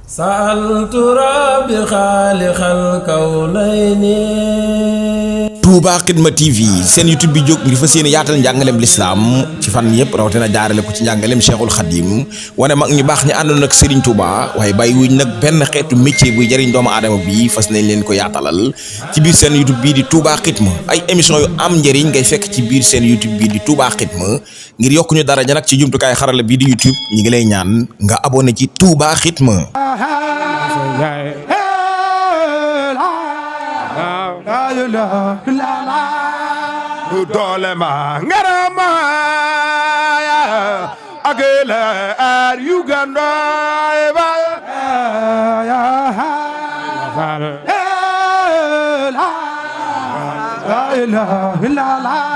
sa'altu rabbi xaaliqal kawnayni. Touba Xidma TV seen YouTube bi jóg ngir fas yéene yaatal njàngaleem lislaam ci fan yëpp rawatina jaarale ko ci njàngaleem Cheikhul Khadim wane mag ñu baax ñi àndoon ak Serigne Touba waaye bàyyi wuñ nag benn xeetu métier buy jëriñ doomu aadama bi fas nañ leen ko yaatalal ci biir seen YouTube bii di Touba Xidma ay émission yu am njëriñ ngay fekk ci biir seen YouTube bii di Touba Xidma ngir yokku ñu daraja nag ci jumtukaay xarala bii di YouTube ñi ngi lay ñaan nga abonné ci Touba Xidma. doole ma ngarama ya agela ar Uganda ba ya la la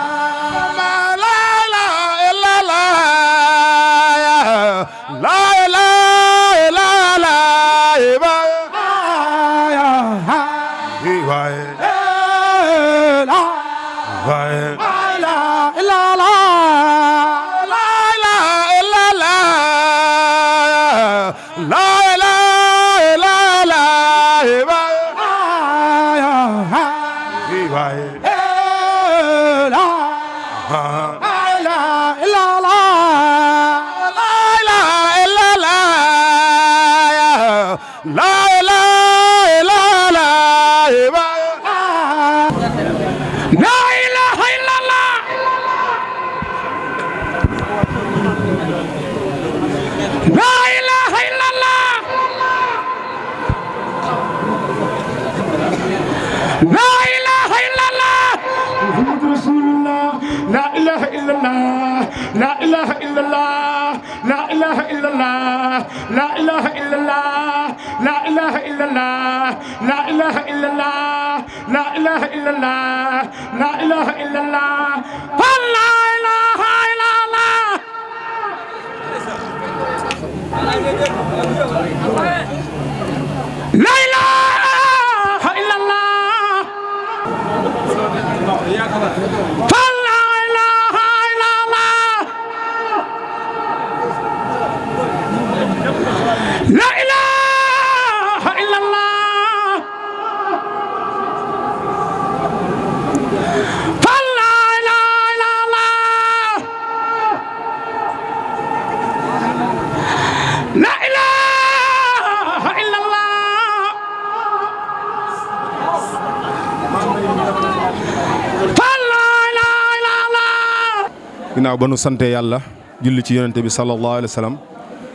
ginnaaw ba nu sante yàlla julli ci yonente bi sallallahu alayhi wa sallam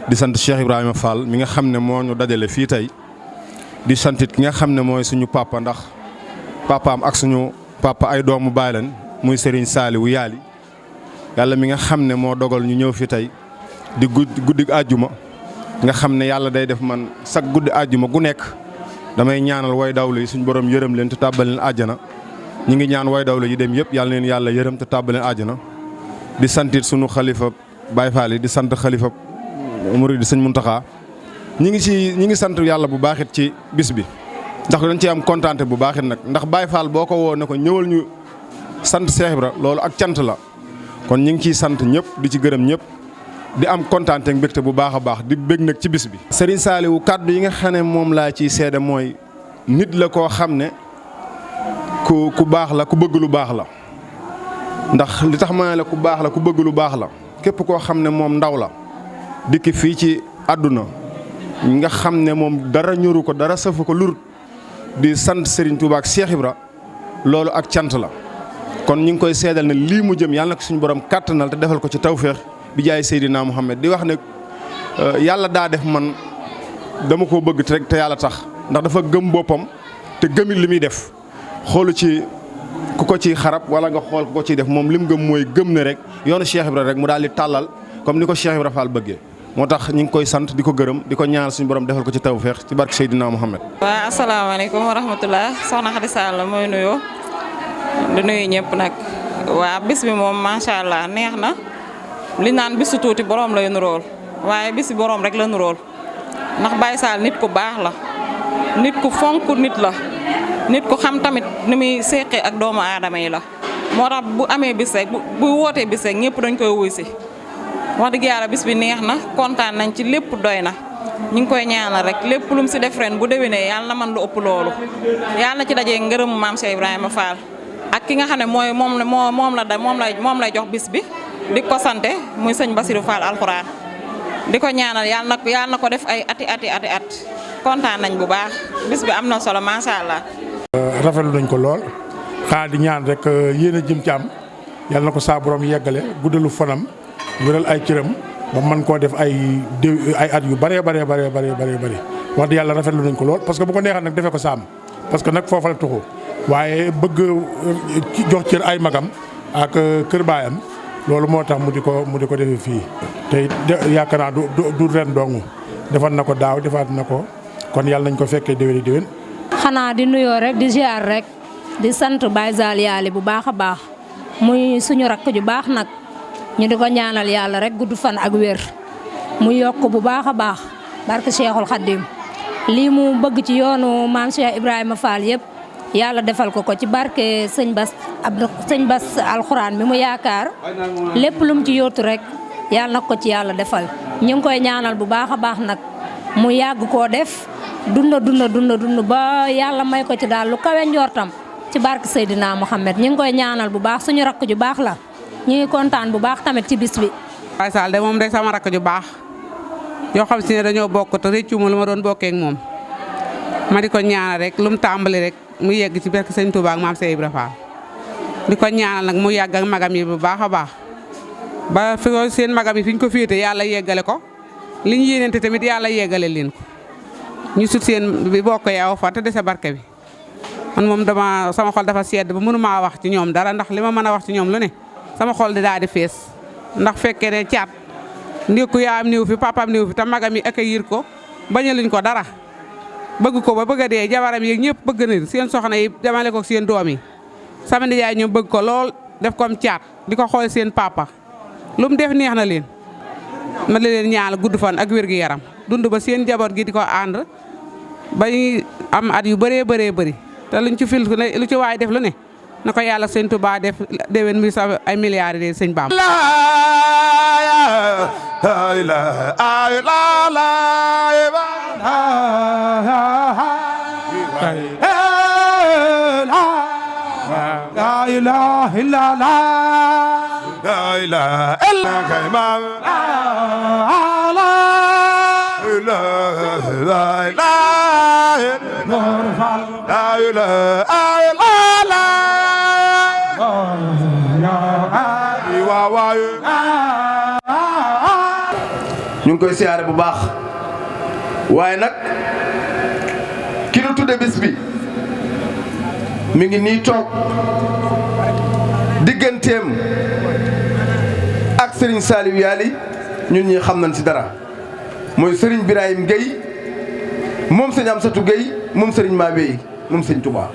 di sant Cheikh Ibrahima Fall mi nga xam ne moo ñu dajale fii tey di santit ki nga xam ne mooy suñu papa ndax papaam ak suñu papa ay doomu baay lañ muy Serigne Saliou Yaali yàlla mi nga xam ne moo dogal ñu ñëw fi tey di guddi àjjuma nga xam ne yàlla day def man chaque guddi àjjuma gu nekk damay ñaanal way dawlu yi suñu borom yërëm leen te tàbbal leen àjjana ñi ngi ñaan way dawlu yi dem yëpp yàlla leen yàlla yërëm te tàbbal leen àjjana di santit sunu xalifa Baye Fall yi di sant xalifa Mouride sëñ Muntaxa ñi ngi sant yàlla bu baaxit ci bis bi ndax dañ ci am kontaante bu baaxit nag ndax Baye Fall boo ko woo ne ko ñëwal ñu sant Cheikh Ibra loolu ak cant la kon ñi ngi ciy sant ñëpp di ci gërëm ñëpp di am kontaante ak mbégte bu baax a baax di bég nag ci bis bi. Serigne Saliou kàddu yi nga xam ne moom laa ciy seede mooy nit la koo xam ne ku baax la ku bëgg lu baax la. ndax li tax ma ne la ku baax la ku bëgg lu baax la képp koo xam ne moom ndaw la dikki fii ci àdduna nga xam ne moom dara ñoru ko dara safu ko lur di sant Serigne Touba ak Cheikh Ibra loolu ak cant la kon ñu ngi koy seedal ne lii mu jëm yàlla na ko suñu borom kàttanal te defal ko ci tawféex bi jaay Seydina Muhammad di wax ne yàlla daa def man dama koo bëgg rek te yàlla tax ndax dafa gëm boppam te gëmit li muy def xoolu ci ku ko ciy xarab wala nga xool ku ko ciy def moom lim gëm mooy gëm ne rek yoonu Cheikh Ibra rek mu daal di tàllal comme ni ko Cheikh Ibra Fall bëggee moo tax ñu ngi koy sant di ko gërëm di ko ñaanal suñu borom defal ko ci tawfeex ci barke Seydina Muhammad. waaw asalaamaaleykum wa rahmatulah soxna Khady Sall mooy nuyoo di nuyu ñëpp nag waa bis bi moom macha allah neex na li naan bisu tuuti borom lay nuróol waaye bisi borom rek la nuróol ndax Baye Sall nit ku baax la nit ku fonk nit la. nit ku xam tamit ni muy seqee ak doomu aadama yi la moo tax bu amee bis rek bu wootee bis rek ñëpp dañ koy wuy si wax dëgg yàlla bis bi neex na kontaan nañ ci lépp doy na ñu ngi koy ñaanal rek lépp lu mu si def ren bu déwénee yàlla na man lu ëpp loolu yàlla na ci dajee ngërëmu maam Cheikh Ibrahima Fall ak ki nga xam ne mooy moom lay jox bis bi di ko sante muy sëñ Bassirou Fall alxuraan di ko ñaanal yàlla na ko def ay ati kontaan nañ bu baax bis bi am na solo macha allah. rafetlu nañ ko lool xanaa di ñaan rek yéen a jëm ci am yàlla na ko saa borom yeggale guddalu fanam wéral ay cëram ba mën koo def ay at yu bëree wax dëgg yàlla rafetlu nañ ko lool parce que bu ko neexal nag defee ko saam parce que nag foofa la tuxu waaye bëgg jox cër ay magam ak kër baayam loolu moo tax mu di ko defee fii te yaakaar naa du ren dong defal na ko daaw defaat na ko kon yàlla nañ ko fekkee déwén. xanaa di nuyoo rek di ziar rek di sant Baye Zal Yaali bu baax a baax muy suñu rakk ju baax nag ñu di ko ñaanal yàlla rek gudd fan ak wér mu yokk bu baax a baax barke Cheikhul Khadim lii mu bëgg ci yoonu maam Cheikh Ibrahima Fall yëpp yàlla defal ko ci barke sëñ Bass alxuraan mi mu yaakaar lépp lu mu ci yóotu rek yàlla na ko ci yàlla defal ñu ngi koy ñaanal bu baax a baax nag mu yàgg koo def dund ba yàlla may ko ci daal lu kawe njortam ci barke Seydina Mohamed ñu ngi koy ñaanal bu baax suñu rakk ju baax la ñu ngi kontaan bu baax tamit ci bis bi. Baye Sall de moom day sama rakk ju baax yoo xam si ne dañoo bokk te rëccu ma lu ma doon bokkee ak moom ma di ko ñaanal rek lu mu tàmbali rek mu yegg ci barke Sëñ Touba ak maam Cheikh Ibra Fall di ko ñaanal nag mu yàgg ak magam yi bu baax a baax ba fi ko seen magam yi fi ñu ko féete yàlla yeggale ko li ñu yéenante tamit yàlla yeggale leen ko ñu sut seen bi bokk yaw fa te dese barke bi man moom sama xol dafa sedd ba mënu maa wax ci ñoom dara ndax li ma mën a wax ci ñoom lu ne sama xol di daal di fees ndax fekkee ne caat ndékku yaayam néew fi papaam néew fi te magam yi accueillir ko bañaluñ ko dara bëgg ko ba bëgg a dee jabaram yeeg ñëpp bëgg na seen soxna yi demale ko seen doom yi sama nijaay ñoom bëgg ko lool def comme caat di ko xool seen papa lu mu def neex na leen ma leen ñaanal gudd fan ak wér gu yaram dund ba seen jaboot gi di ko ànd bay am at yu bëree te luñ ci fil lu ci waay def lu ne na ko yàlla sëñ Touba def déwén mi sa ay milliards de sëñ Bamba ñu ngi koy siyaare bu baax waaye nag ki nu tudde bis bi mi ngi nii toog digganteem ak Serigne Saliou Yaali ñun ñi xam nañ ci dara mooy Serigne Birahim Gueye moom sëñ Amsatou Gueye moom Serigne Mabey moom sëñ Touba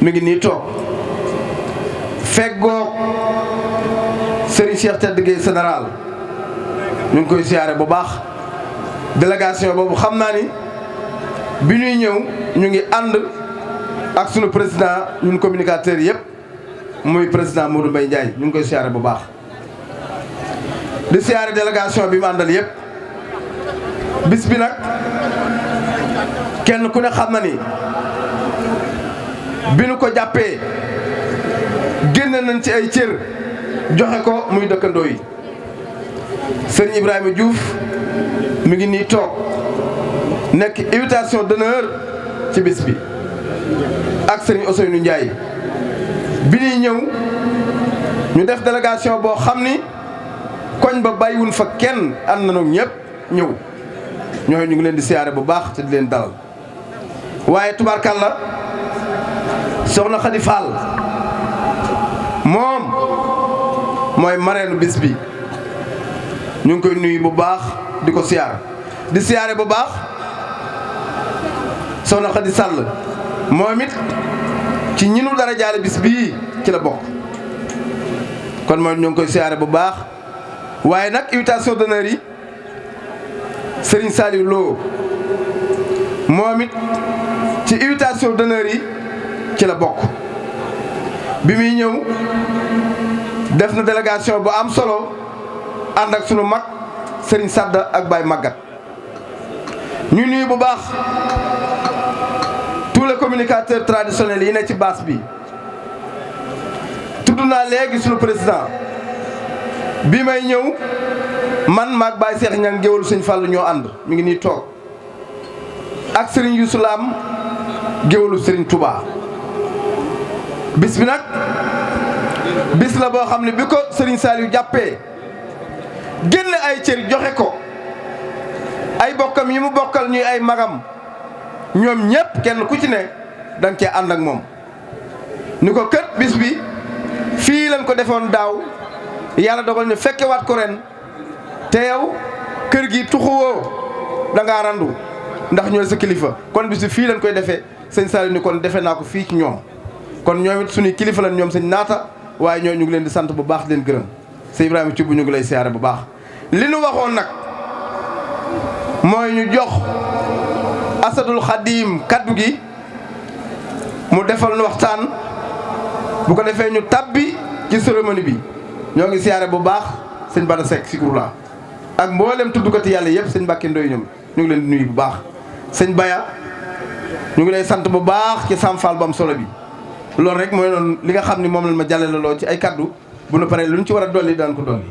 mi ngi nii toog feggoog Serigne Cheikh Tedd Gueye général ñu ngi koy siyaare bu baax délégation boobu xam naa ni bi ñuy ñëw ñu ngi ànd ak sunu président ñun communicateurs yëpp muy président Modou Mbaye Ndiaye ñu ngi koy siyaare bu baax di siyaare délégation bi mu àndal yëpp bis bi nag kenn ku ne xam na ni bi nu ko jàppee génn nañ ci ay cër joxe ko muy dëkkandoo yi Serigne Ibrahima Diouf mi ngi nii toog nekk invitation d'honneur ci bis bi ak Serigne Ousseynou Ndiaye bi ñuy ñëw ñu def délégation boo xam ni koñ ba bàyyiwun fa kenn ànd nañu ñëpp ñëw ñooñu ñu ngi leen di siyaare bu baax te di leen dalal waaye tubaarkàlla soxna Khady Fall moom mooy mareenu bis bi ñu ngi koy nuyu bu baax di ko siyaar di siyaare bu baax soxna Khady Sall moom it ci ñi nu dara jaale bis bii ci la bokk kon mooy ñu ngi koy siyaare bu baax waaye nag invitation d'honneur yi Serigne Saliou Lo moom it ci invitation d'honneur yi ci la bokk bi muy ñëw def na délégation bu am solo ànd ak sunu mag Serigne Sadda ak Baye Magat ñu nuyu bu baax tous les communicateurs traditionnels yi ne ci baas bi tudd naa léegi suñu président bi may ñëw man maag Baye Cheikh Niang géwalu Sëñ Fallu ñoo ànd mi ngi nii toog ak Serigne Youssou Lam géwalu Serigne Touba. bis bi nag bis la boo xam ne bi ko Serigne Saliou jàppee génn ay cër joxe ko ay bokkam yi mu bokkal ñuy ay magam ñoom ñépp kenn ku ci ne danga cee ànd ak moom ni ko kët bis bi fii lañ ko defoon daaw yàlla dogal ñu fekkewaat ko ren te yow kër gi tuxuwoo da ngaa randu ndax ñooy sa kilifa kon bis bi fii lañ koy defee sëñ Saliou ni kon defe naa ko fii ci ñoom kon ñoom it suñuy kilifa lañ ñoom sëñ naata waaye ñoo ñu ngi leen di sant bu baax di leen gërëm sëñ Ibrahima Thioub ñu ngi lay siyaare bu baax li nu waxoon nag mooy ñu jox Asadul Xadim kaddu gi mu defal nu waxtaan bu ko defee ñu tabbi ci cérémonie bi ñoo ngi siyaare bu baax sëñ Bada Seck Sikurula ak mboolem tuddukati yàlla yëpp sëñ Mbàkke Ndoy ñoom ñu ngi leen di nuyu bu baax sëñ Baya ñu ngi lay sant bu baax ci Sam Fall bu am solo bi loolu rek mooy noonu li nga xam ni moom lañ ma jàllale loo ci ay kaddu bu nu paree lu ñu ci war a dolli daan ko dolli.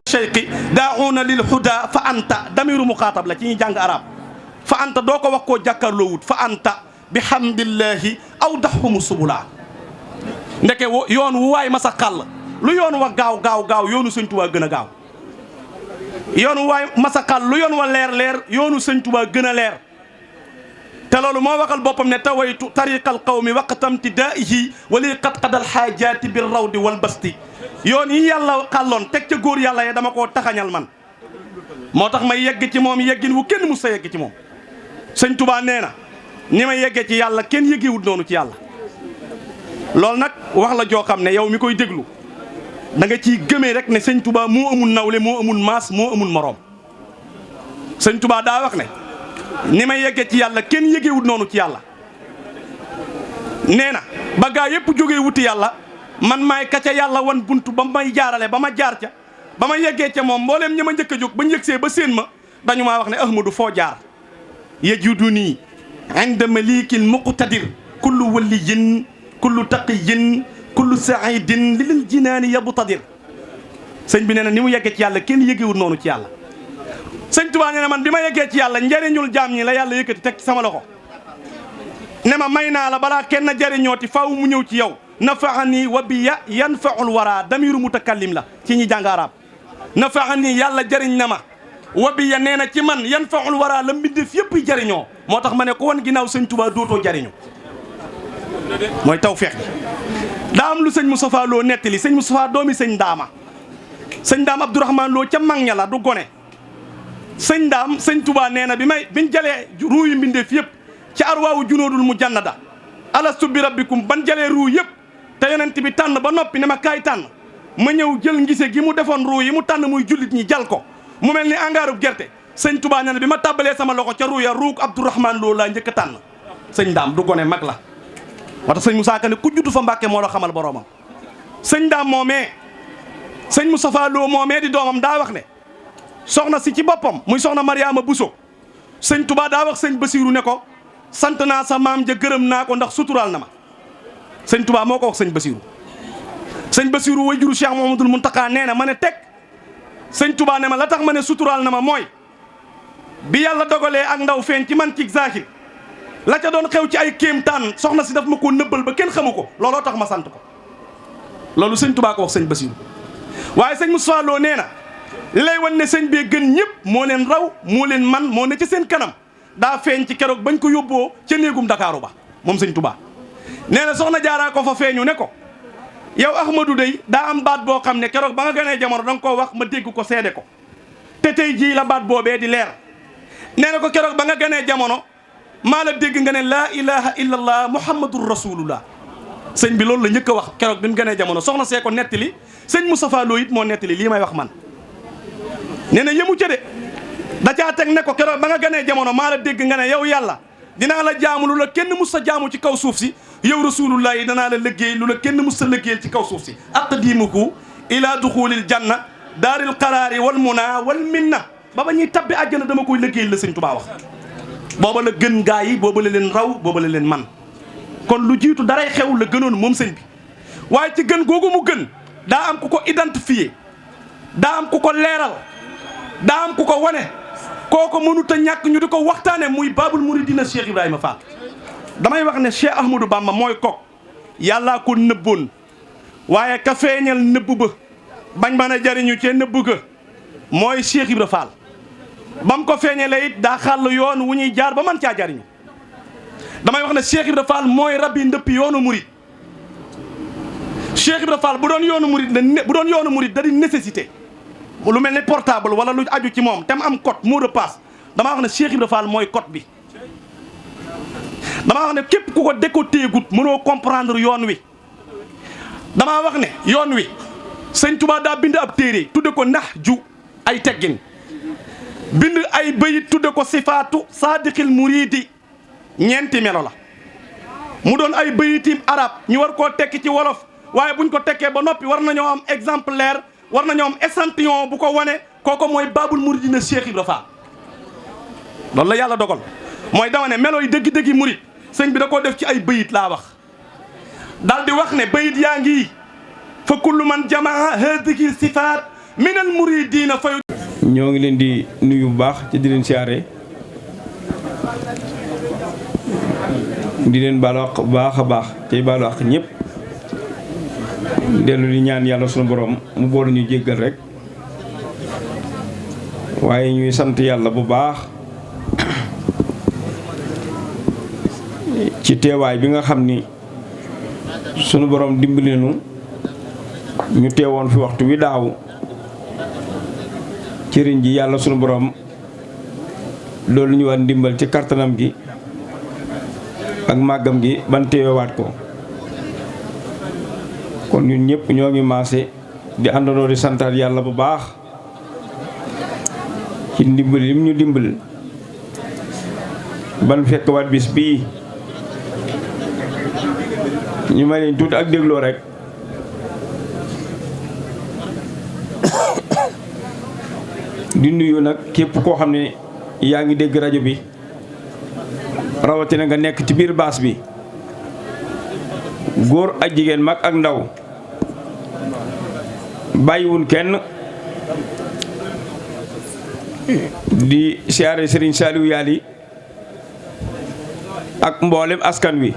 cheikhi daauna lil huda fa anta damiru muxaatab la ci ñuy jàng arab fa anta doo ko wax koo jàkkaarloo wut fa anta bi hamdillahi aw daxumu subula ndeke yoon wu waay masa xàll lu yoon wa gaaw gaaw gaaw yoonu Sëñ Tuubaa gën a gaaw yoon wu waay masa xàll lu yoon wa leer leer yoonu Sëñ Tuubaa gën a leer te loolu moo waxal boppam ne tawaytu tariqal qawmi waqtam tidaihi wali qad qadal xaajaati bir rawdi wal basti yoon yi yàlla xàlloon teg ca góor yàlla ya dama koo taxañal man moo tax may yegg ci moom yeggin wu kenn mus sa yegg ci moom Sëñ Tuubaa nee na ni may yeggee ci yàlla kenn yeggiwut noonu ci yàlla loolu nag wax la joo xam ne yow mi koy déglu da nga ciy gëmee rek ne Sëñ Tuubaa moo amul nawle moo amul maas moo amul moroom Sëñ Tuubaa daa wax ne ni may yeggee ci yàlla kenn yegewut noonu ci yàlla nee na ba gaa yëpp jógee wuti yàlla man maay ka ca yàlla wan buntu ba may jaarale ba ma jaar ca ba ma yeggee ca moom mbooleem ñi ma njëkk a jóg ba njëgsee ba séen ma dañu maa wax ne Ahmadu foo jaar yejudu nii inda malikil muqtadir kullu waliyin kullu taqiyin kullu saidin lil jinaani yabtadir sëñ bi nee na ni mu yeggee ci yàlla kenn yegewut noonu ci yàlla Sëñ Tuubaa nee na man bi ma yeggee ci yàlla njariñul jaam ñi la yàlla yëkkati teg ci sama loxo ne ma may naa la balaa kenn jariñooti faaw mu ñëw ci yow nafaani wa bi ya yanfaul wara damiru mutakallim la ci ñi jàng arab nafaani yàlla jariñ na ma wa bi ya nee na ci man yanfaul wara la mbindeef yëpp yi jariñoo moo tax ma ne ko wan ginnaaw Sëñ Tuubaa dootoo jariñu mooy tawfeex gi daa am lu sëñ Moustapha Lo nettali sëñ Moustapha doomi sëñ Ndaama sëñ Ndaam Abdourahmane Lo ca mag ña la du gone sëñ Ndaam Sëñ Tuubaa nee na biñ jalee ruu yi mbindeef yëpp ci arwaawu junoodul mu jannada alastu bi rabbikum ban jalee ruu yëpp te yonent bi tànn ba noppi ne ma kaay tànn ma ñëw jël ngise gi mu defoon ruu yi mu tànn muy jullit ñi jal ko mu mel ni angaarub gerte Sëñ Tuubaa nee na bi ma tàbbalee sama loxo ca ruu ya ruuk Abdourahmane Lo laa njëkk a tànn sëñ Ndaam du gone mag la moo tax sëñ Moussa Ka ne ku juddu fa Mbàkke moo la xamal boroomam sëñ Ndaam moomee sëñ Moustapha Lo moomee di doomam daa wax ne soxna si ci boppam muy soxna Mariama Bousso Sëñ Tuubaa daa wax sëñ Basiiru ne ko sant naa sa maam ja gërëm naa ko ndax suturaal na ma Sëñ Tuubaa moo ko wax sëñ Basiiru sëñ Basiiru way juru Cheikh Mouhamadoul Mountakha nee na ma ne teg Sëñ Tuubaa ne ma la tax ma ne suturaal na ma mooy bi yàlla dogalee ak ndaw feeñ ci man ci zahir la ca doon xew ci ay kéemtaan soxna si daf ma ko nëbbal ba kenn xamu ko looloo tax ma sant ko loolu Sëñ Tuubaa ko wax sëñ Basiiru waaye sëñ Moustapha Lo nee na li lay wan ne sëñ bee gën ñëpp moo leen raw moo leen man moo ne ci seen kanam daa feeñ ci keroog bañ ko yóbboo ca néegum Dakaaru ba moom Sëñ Tuubaa nee na soxna Jaaraa ko fa feeñu ne ko yow Ahmadou dey daa am baat boo xam ne keroog ba nga gënee jamono da nga koo wax ma dégg ko seede ko te tey jii la baat boobee di leer nee na ko keroog ba nga gënee jamono maa la dégg nga ne laa ilaha illallah muhammadur rasulullah sëñ bi loolu la njëkk a wax keroog bi mu gënee jamono soxna see ko nettali sëñ Moustapha Lo it moo nettali lii may wax man nee na yëmu ca de da caa teg ne ko keroog ba nga gënee jamono maa la dégg nga ne yow yàlla dinaa la jaamu lu la kenn mus sa jaamu ci kaw suuf si yow rasulullah yi danaa la liggéey lu la kenn mus sa liggéeyal ci kaw suuf si aqdimuku ila duxulil janna daaril qaraari wal muna wal minna ba ñuy tabbi àjjana dama koy liggéeyal la sëñ Tuubaa wax booba la gën gaa yi booba la leen raw booba la leen man kon lu jiitu daray xew la gënoon moom sëñ bi waaye ci gën googu mu gën daa am ku ko identifié daa am ku ko leeral daa am ku ko wane kooko mënut a ñàkk ñu di ko waxtaane muy Baabul Muridiina Cheikh Ibrahima Fall damay wax ne Cheikh Ahmadou Bamba mooy kok yàllaa ko nëbboon waaye ka feeñal nëbb ba bañ mën a jariñu cee nëbb ga mooy Cheikh Ibrahima Fall bam ko feeñalee it daa xàll yoon wu ñuy jaar ba man caa jariñu damay wax ne Cheikh Ibrahima Fall mooy rabbi ndëppi yoonu murid Cheikh Ibrahima Fall bu doon yoonu murid da di nécessité lu mel ne portable wala lu aju ci moom te mu am code mot de passe damaa wax ne Cheikh Ibrahima Fall mooy code bi damaa wax ne képp ku ko décoté gut mënoo comprendre yoon wi damaa wax ne yoon wi sëñ Touba daa bind ab téere tudde ko ndax ju ay teggin bind ay bayit tudde ko sifaatu saadiqil muridi ñeenti melo la mu doon ay bayitim arab ñu war koo tekki ci wolof waaye buñ ko tekkee ba noppi war nañoo am exemplaire war nañoo am échantillon bu ko wane kooko mooy Baabul Muridiina Cheikh Ibrahima Fall loolu la yàlla dogal mooy dama ne melo yi dëggi-dëggi murid sëñ bi da koo def ci ay bayit laa wax daal di wax ne bayit yaa ngi fa kullu man jamaa haadihi sifaat minal muridiina fa ñoo ngi leen di nuyu bu baax ci di leen siyaare di leen baalu àq bu baax a baax tey baalu àq ñëpp dellu di ñaan yàlla sunu borom mu boole ñu jéggal rek waaye ñuy sant yàlla bu baax ci teewaay bi nga xam ni sunu borom dimbali nu ñu teewoon fi waxtu wi daaw cëriñ ji yàlla sunu borom loolu ñu war ndimbal ci kartanam gi ak màggam gi ban teewaat ko kon ñun ñëpp ñoo ngi maase di àndandoo di santaat yàlla bu baax ci ndimbal lim ñu dimbal ban fekk waat bis bii ñu may leen tuuti ak dégloo rek di nuyu nag képp koo xam ne yaa ngi dégg rajo bi rawatina nga nekk ci biir baas bi góor ak jigéen mag ak ndaw bàyyiwun kenn di siyaare Serigne Saliou Yaali ak mboolem askan wi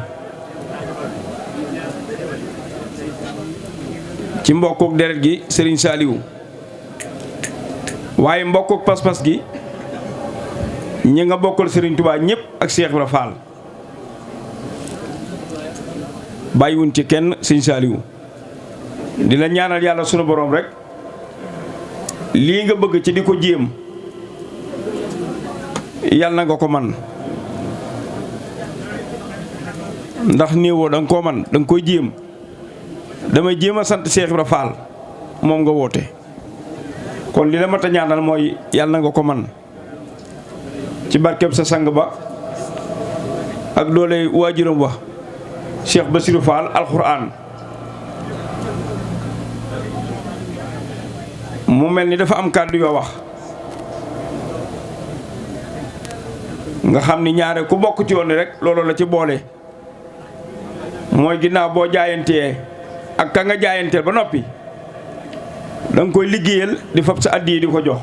ci mbokkuk deret gi Serigne Saliou waaye mbokkuk pas-pas gi ñi nga bokkal Serigne Touba ñëpp ak Cheikh Ibra Fall bàyyiwun ci kenn Serigne Saliou di la ñaanal yàlla sunu borom rek lii nga bëgg ci di ko jéem yàlla na nga ko man ndax néewoo da nga koo man da nga koy jéem damay jéem a sant Cheikh Ibra Fall moom nga woote kon li la mat a ñaanal mooy yàlla na nga ko man ci barkeb sa sang ba ak doole waajuram wa Cheikh Bassirou Fall alxuraan mu mel ni dafa am kàddu yoo wax nga xam ni ñaare ku bokk ci yoon rek loolu la ci boole mooy ginnaaw boo jaayantee ak ka nga jaayanteel ba noppi danga koy liggéeyal di fab sa addiya di ko jox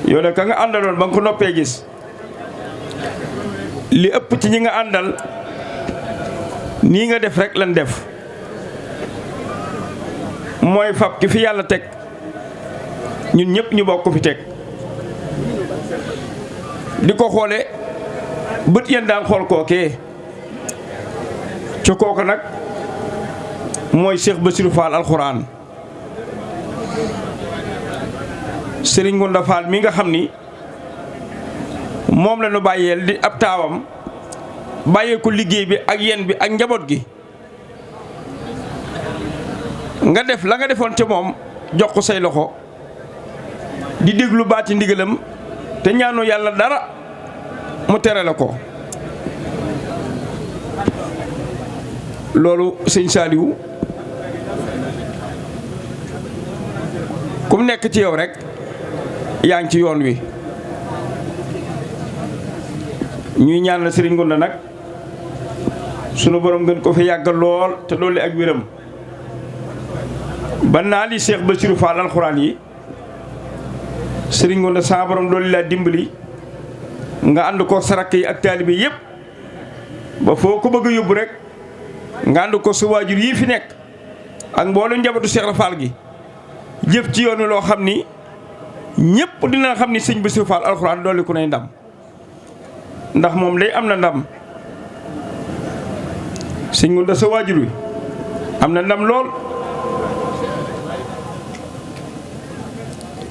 yow de ka nga àndaloon ba nga ko noppee gis li ëpp ci ñi nga àndal nii nga def rek lan def mooy fab ki fi yàlla teg ñun ñëpp ñu bokk fi teg di ko xoole bët yéen daan xool kookee ca kooku nag mooy Cheikh Bassirou Fall alxuraan Serigne Ngounda Fall mi nga xam ni moom la ñu bàyyeel di ab taawam bàyyee ko liggéey bi ak yen bi ak njaboot gi nga def la nga defoon ca moom jox ko say loxo di déglu baati ndigalam te ñaanu yàlla dara mu tere la ko loolu sëñ Saliou kum nekk ci yow rek yaa ngi ci yoon wi ñuy ñaanal Serigne Ngounda nag sunu borom gën ko fi yàggal lool te dolli ak wéram ba naa li Cheikh Bassirou Fall alxuraan yi Serigne Ngounda sa borom dolli laa dimbali nga ànd ko sarak yi ak taalibe yépp ba foo ko bëgg a yóbbu rek nga ànd ko sa waajur yii fi nekk ak mboolem njabootu Cheikh Fall gi jëf ci yoon wi loo xam ni ñépp dina xam ni sëñ Bassirou Fall alxuraan dolli ku nay ndam ndax moom day am na ndam sëñ Ngounda sa waajur wi am na ndam lool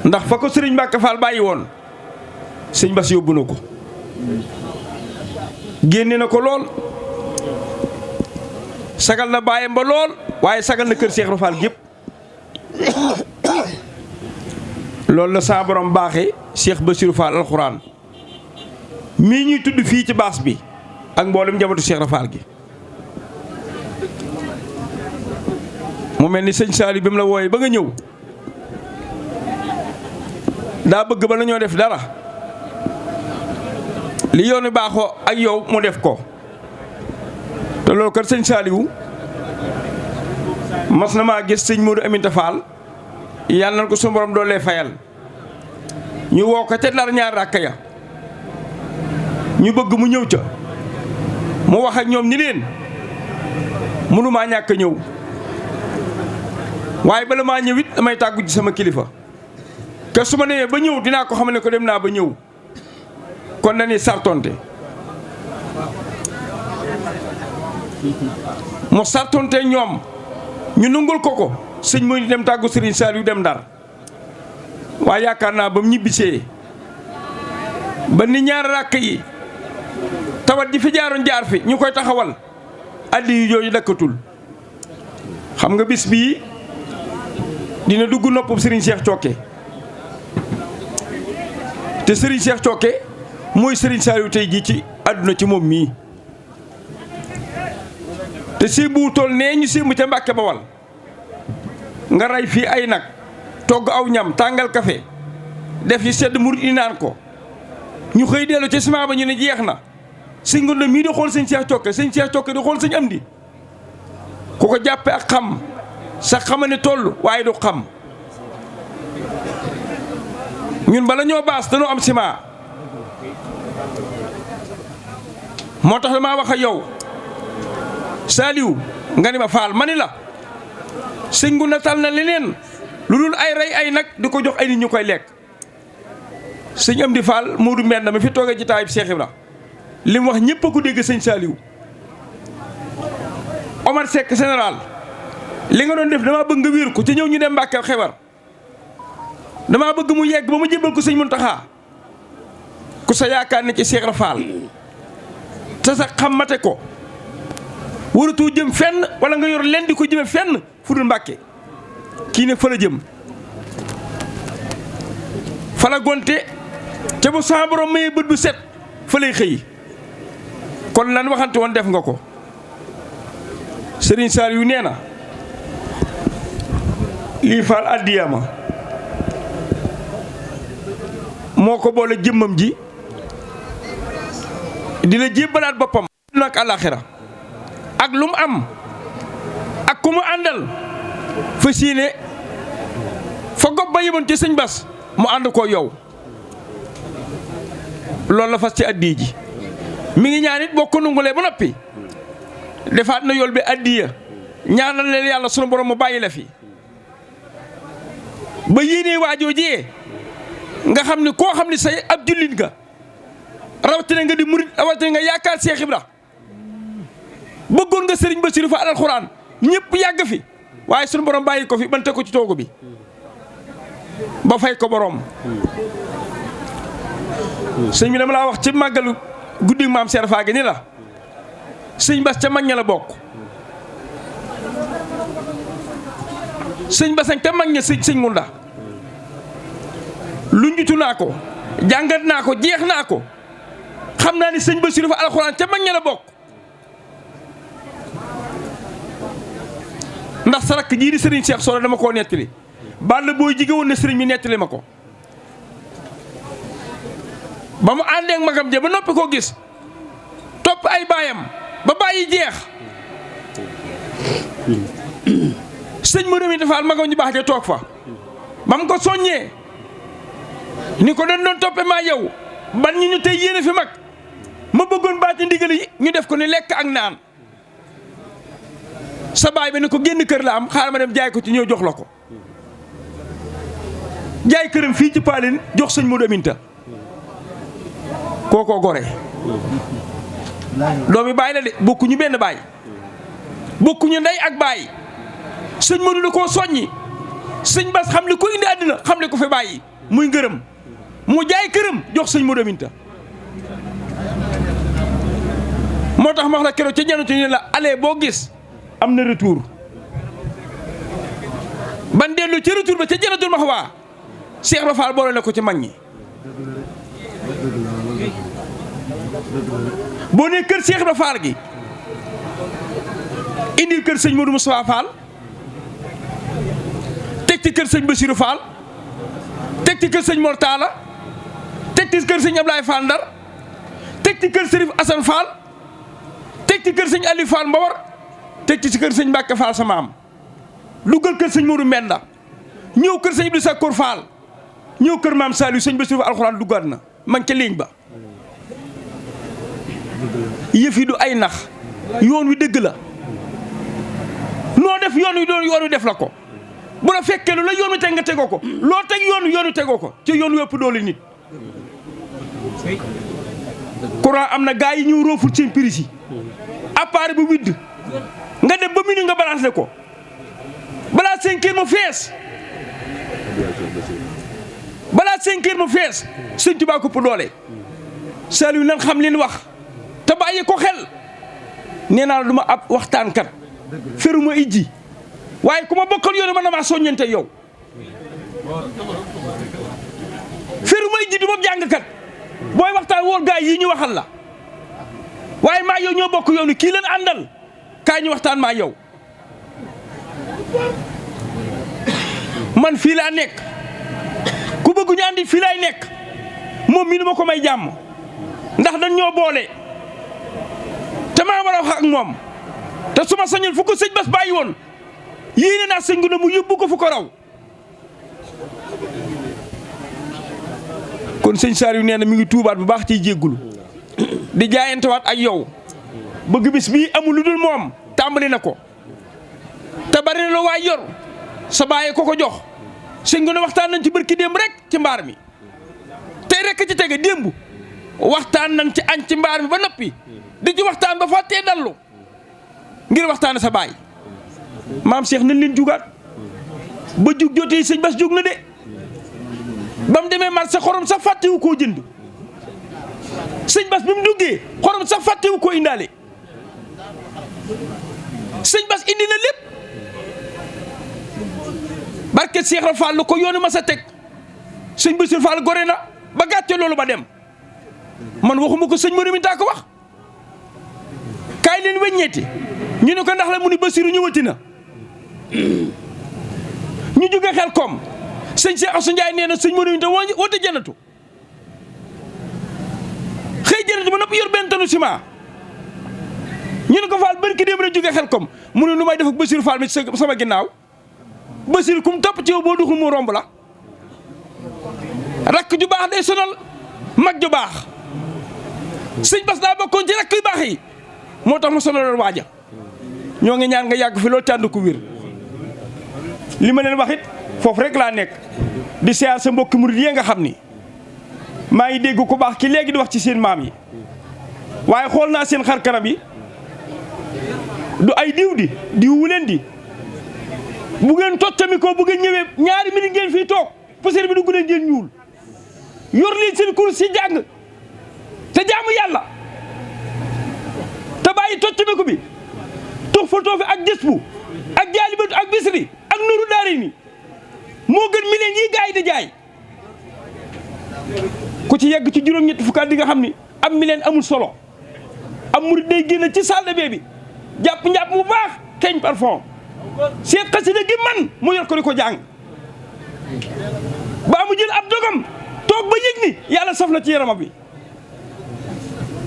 ndax fa ko sëriñ Mbacke Fall bàyyi woon sëñ Bass yóbbu na ko génne na ko lool sagal na bàyyam ba lool waaye sagal na kër Cheikh Fall gépp loolu la saa borom baaxee Cheikh Bassirou Fall alxuraan mii ñuy tudd fii ci baas bi ak mboolem njabootu Cheikh Fall gi mu mel ni sëñ Saliou bi mu la wooyee ba nga ñëw daa bëgg ba la ñoo def dara li yoonu baaxoo ak yow mu def ko te loolu kat sëñ Saliou mas na maa gis sëñ Modou Aminta Fall yàlla na ko suñu borom doolee fayal ñu woo ko ca dara ñaar ràkka ya ñu bëgg mu ñëw ca mu wax ak ñoom ni leen mënumaa ñàkk a ñëw waaye bala maa ñëw it damay tàggu ci sama kilifa te su ma demee ba ñëw dinaa ko xam ne ko dem naa ba ñëw kon dañuy sartonte mu sartonte ñoom ñu nungul ko sëñ mooy dem tàggu Serigne Saliou dem Ndar waaye yaakaar naa ba mu ñibbisee ba ni ñaar ràkk yi tawat ji fi jaaroon jaar fi ñu koy taxawal addi yu jooju dakkatul xam nga bis bii dina dugg noppam Serigne Cheikh Thioké te Serigne Cheikh Thioké mooy Serigne Saliou tey jii ci àdduna ci moom mii te sémbu tool nee ñu sémbu ca Mbàkke Bawal nga rey fii ay nag togg aw ñam tàngal kafe def yi sedd murit yi naan ko ñu xëy dellu ci ciment ba ñu ne jeex na sëñ Ngounda mii di xool sëñ Cheikh Thioké sëñ Cheikh Thioké di xool sëñ Amdi ku ko jàppe ak xam sax xama ne toll waaye du xam ñun bala ñoo baas dañoo am ciment moo tax damaa wax ak yow Saliou nga ni ma Fall ma ni la sëñ Ngounda tal na leneen lu dul ay rey ay nag di ko jox ay nit ñu koy lekk sëñ Amdi Fall Modou Mbenda mi fi toogee ci taayib Cheikh Ibra li mu wax ñëpp a ko dégg sëñ Saliou Omar Seck général li nga doon def damaa bëgg nga wéer ko ci ñëw ñu dem Mbàkke Xewar damaa bëgg mu yegg ba mu jébbal ko sëñ Muntaxa ku sa yaakaar ne ci Cheikh Ibra Fall te sa xamate ko waratoo jëm fenn wala nga yor leen di ko jëme fenn fu dul Mbàkke kii ne fa la jëm fa la gonte te bu sa borom mayee bët bu set fa lay xëy kon lan waxante woon def nga ko Serigne Saliou nee na lii Fall addiyama moo ko boole jëmmam ji di la jébbalaat boppam ak àllaaxira ak lu mu am ak ku mu àndal fa siine fa gopp ba yemoon ci sëñ Bass mu ànd ko yow loolu la fas ci addiya ji mi ngi ñaan it boo ko nungulee ba noppi defaat na yool bi addiya ñaanal leen yàlla sunu borom mu bàyyi la fi ba yéenee waajoo jee nga xam ni koo xam ni say ab jullit nga rawatina nga di murit rawatina nga yaakaar Cheikh Ibra bëggoon nga Serigne Bassirou Fall alxuraan ñëpp yàgg fi waaye sunu borom bàyyi ko fi bante ko ci toogu bi ba fay ko borom sëñ bi dama laa wax ci màggalu guddi maam Cheikh Fall gi ni la sëñ Bass ca mag ña la bokk sëñ Bass te mag ña sëñ Ngounda lu njutu naa ko jàngat naa ko jeex naa ko xam naa ni sëñ Bassirou Fall alxuraan ca mag ña la bokk ndax sa rakk jii di Serigne Cheikh Solo dama koo nettali bàll booy jige woon na Serigne bi nettali ma ko ba mu àndeek magam ja ba noppi koo gis topp ay baayam ba bàyyi jeex sëñ Modou Aminta Fall magam ñu baax ja toog fa ba mu ko soññee ni ko dañ doon toppe maa yow ban ñi ñu tey yéene fi mag ma bëggoon baati ndigal yi ñu def ko ni lekk ak naan sa baay bi ni ko génn kër la am xaaral ma dem jaay ko ci ñëw jox la ko jaay këram fii ci Paaleen jox sëñ Modou Aminta kookoo gore doomi baay la de bokkuñu benn baay bokkuñu ndey ak baay sëñ Modou da koo soññi sëñ Bass xam li ko indi àddina xam li ko fi bàyyi muy ngërëm mu jaay këram jox sëñ Modou Aminta moo tax ma wax la keroog ca janatu ñu la aller boo gis am na retour ban dellu ca retour ba ca janatul ma waa Cheikh Ibra Fall boole na ko ci mag ñi boo nee kër Cheikh Ibra Fall gi indil kër sëñ Modou Moustapha Fall teg ci kër sëñ Bassirou Fall teg ci kër sëñ Mor Talla teg ci kër sëñ Ablaye Fall Ndar teg ci kër Serif Assane Fall teg ci kër sëñ Aliou Fall Mbawar teg ci kër sëñ Mbacke Fall sama am duggal kër sëñ Modou Mbenda ñëw kër sëñ Ibou Sakkour Fall ñëw kër maam Saliou sëñ Bassirou alxuraan duggaat na man ca ligne ba yëf yi du ay nax yoon wi dëgg la noo def yoon wi def la ko bu la fekkee lu la yoon wi teg nga tegoo ko loo teg yoon wi tegoo ko ci yoon wi ëpp doole nit courant am na gaa yi ñëw rooful seen prise yi appareil bu widd nga dem ba minuit nga balancé ko balaa 5 heures mu fees sëñ Tuubaa ko ëpp doole Saliou nan xam leen wax te bàyyi ko xel nee naa la du ma ab waxtaankat feruma ijji waaye ku ma bokkal yoon man na maa soññante yow feruma ijji du ma jàngkat booy waxtaan wool gaay yi ñu waxal la waaye maa yow ñoo bokk yoonu kii leen àndal kaay ñu waxtaan maa yow man fii laa nekk ku bëgg ñu andi fii laay nekk moom mii du ma ko may jàmm ndax dañ ñoo boole te maa war a wax ak moom te su ma sañul fu ko sëñ Bass bàyyi woon yéene naa sëñ gu ne mu yóbbu ko fu ko raw kon sëñ Saliou nee na mi ngi tuubaat bu baax ciy jéggulu di jaayantewaat ak yow bëgg bis bii amul lu dul moom tàmbali na ko te bari na la waay yor sa bàyyi ko jox sëñ gu ne waxtaan nañ ci barki démb rek ci mbaar mi tey rek ci tege démb waxtaan nañ ci añ ci mbaar mi ba noppi di ci waxtaan ba fàttee dallu ngir waxtaan sa baay maam Cheikh nañ leen jugaat ba jug jotee sëñ Bass jug na de ba mu demee marché xorom sax fàttewu koo jënd sëñ Bass bi mu duggee xorom sax fàttewu koo indaale sëñ Bass indi na lépp barke Cheikh Ibra Fall lu ko yoonu ma sa teg sëñ Bassirou Fall gore na ba gàcce loolu ba dem man waxuma ko sëñ Modou Aminta ko wax kaay leen weññeeti ñu ne ko ndax la mu ni Bassirou ñëwati na ñu jóge xel koom sëñ Cheikh Assou Ndiaye nee na sëñ Modou Aminta woote jënatu xëy jënatu ba noppi yor benn tonu ciment ñu ne ko Fall barki démb rek jóge xel koom mu ne nu may def ak Bassirou Fall mi sama ginnaaw Bassirou kum topp ci yow boo duxul mu romb la rakk ju baax day sonal mag ju baax sëñ Bass daa bokkoon ci rakk yu baax yi moo tax mu sonaloon waaja ñoo ngi ñaan nga yàgg fi loolu tànd ku wér li ma leen wax it foofu rek laa nekk di siyaar sa mbokki murid yi nga xam ni maa ngi dégg ku baax ki léegi di wax ci seen maam yi waaye xool naa seen xar kanam yi du ay diw wu leen di bu ngeen tottami ko bu ngeen ñëwee ñaari minute ngeen fii toog poussière bi dugg leen ngeen ñuul yor leen seen kurus si jàng te jaamu yàlla te bàyyi tottami ko bi tux fa toofi ak jës bu ak jaalibatu ak bisri ak nuru daari ni moo gën mileen yi gaay di jaay ku ci yegg ci juróom-ñetti fukkaat di nga xam ni am mileen amul solo am murid day génn ci salle de bain bi jàpp njàpp mu baax xeeñ parfum seet xasida gi man mu yor ko di ko jàng baa mu jël ab dogam toog ba yëg ni yàlla saf na ci yaramam bi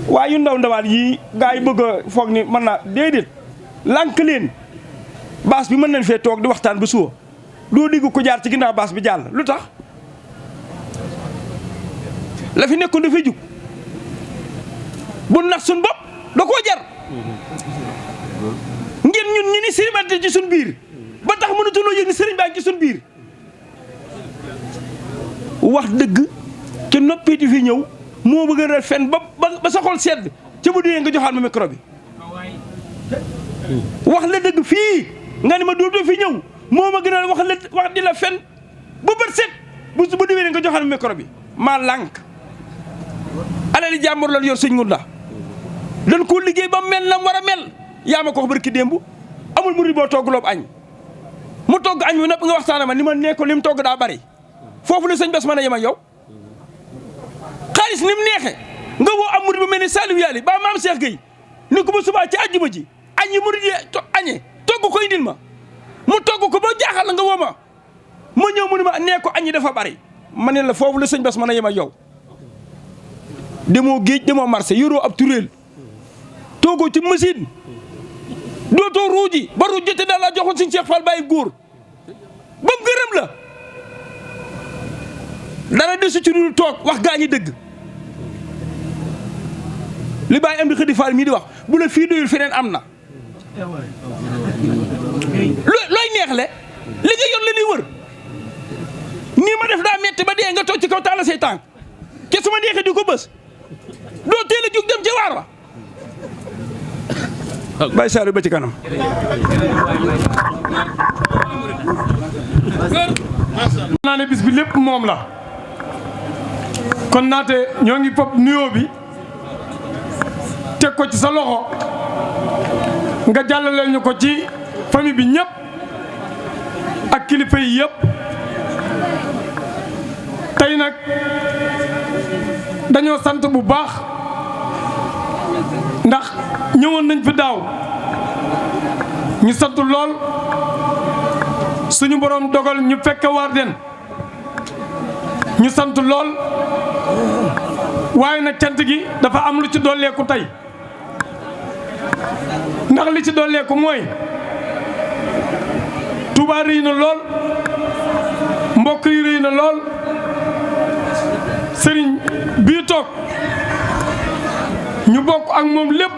waaye yu ndaw ndawaan yii gaa yi bëgg a foog ni mën naa déedéet lànk leen baas bi mën nañ fee toog di waxtaan ba suba doo digg ko jaar ci ginnaaw baas bi jàll lu tax la fi nekkoon dafay jug bu nax suñ bopp da koo jar ngeen ñun ñu ni sëriñ ci suñ biir ba tax mënatuloo yëg ni sëriñ baa ngi ci suñ biir wax dëgg ca noppeeti fi ñëw moo bëgg a fen ba sa xol sedd ca bu dee nga joxaat ma micro bi wax la dëgg fii nga ni ma dootoo fi ñëw moo ma gën a wax di la fen bu bët set bu déwénee nga joxaat ma micro bi maa lànk alali jàmbur la yor sëñ Ngunda dañ koo liggéey ba mel na war a mel yaa ma ko wax barki démb amul murid boo togg loobu añ mu togg añ bi nag nga waxtaana ma ni ma nee ko li mu togg daa bari foofu la sëñ Bass mën a yem ak yow xaalis ni mu neexe nga woo am murid bu mel ni Saliou Yaali ba maam Cheikh Gueye ni ko ba subaa ci àjjuma ji añ yi murid yi añee togg ko indil ma mu togg ko ba jaaxal la nga woo ma ñëw mu ni ma nee ko añ yi dafa bari ma ne la foofu la sëñ Bass mën a yem ak yow demoo géej demoo marché yoroo ab turéel toogoo ci machine dootoo ruuji ba ruuj jote daal laa joxoon suñu Cheikh Fall bàyyi góor ba mu gërëm la dara desu ci lu toog wax gaa ñi dëgg li bàyyi am di Xëdi Fall mii di wax bu la fii doyul feneen am na looy neexle li nga yor la ñuy wër nii ma def daa metti ba dee nga toog ci kaw taala say tànk ke su ma neexee di ko bës doo teel a jóg dem ca waar wa Baye Saliou ba ci kanam naa ne bis bi lépp moom la kon naate ñoo ngi fop nuyoo bi teg ko ci sa loxo nga jàllaleel ñu ko ci famille bi ñëpp ak kilifa yi yëpp tey nag dañoo sant bu baax ndax ñëwoon nañ fi daaw ñu sant lool suñu borom dogal ñu fekke waar den ñu sant lool waaye nag cant gi dafa am lu ci dolleeku tey ndax li ci dolleeku mooy Touba rëy na lool mbokk yi rëy na lool sëriñ bii toog ñu bokk ak moom lépp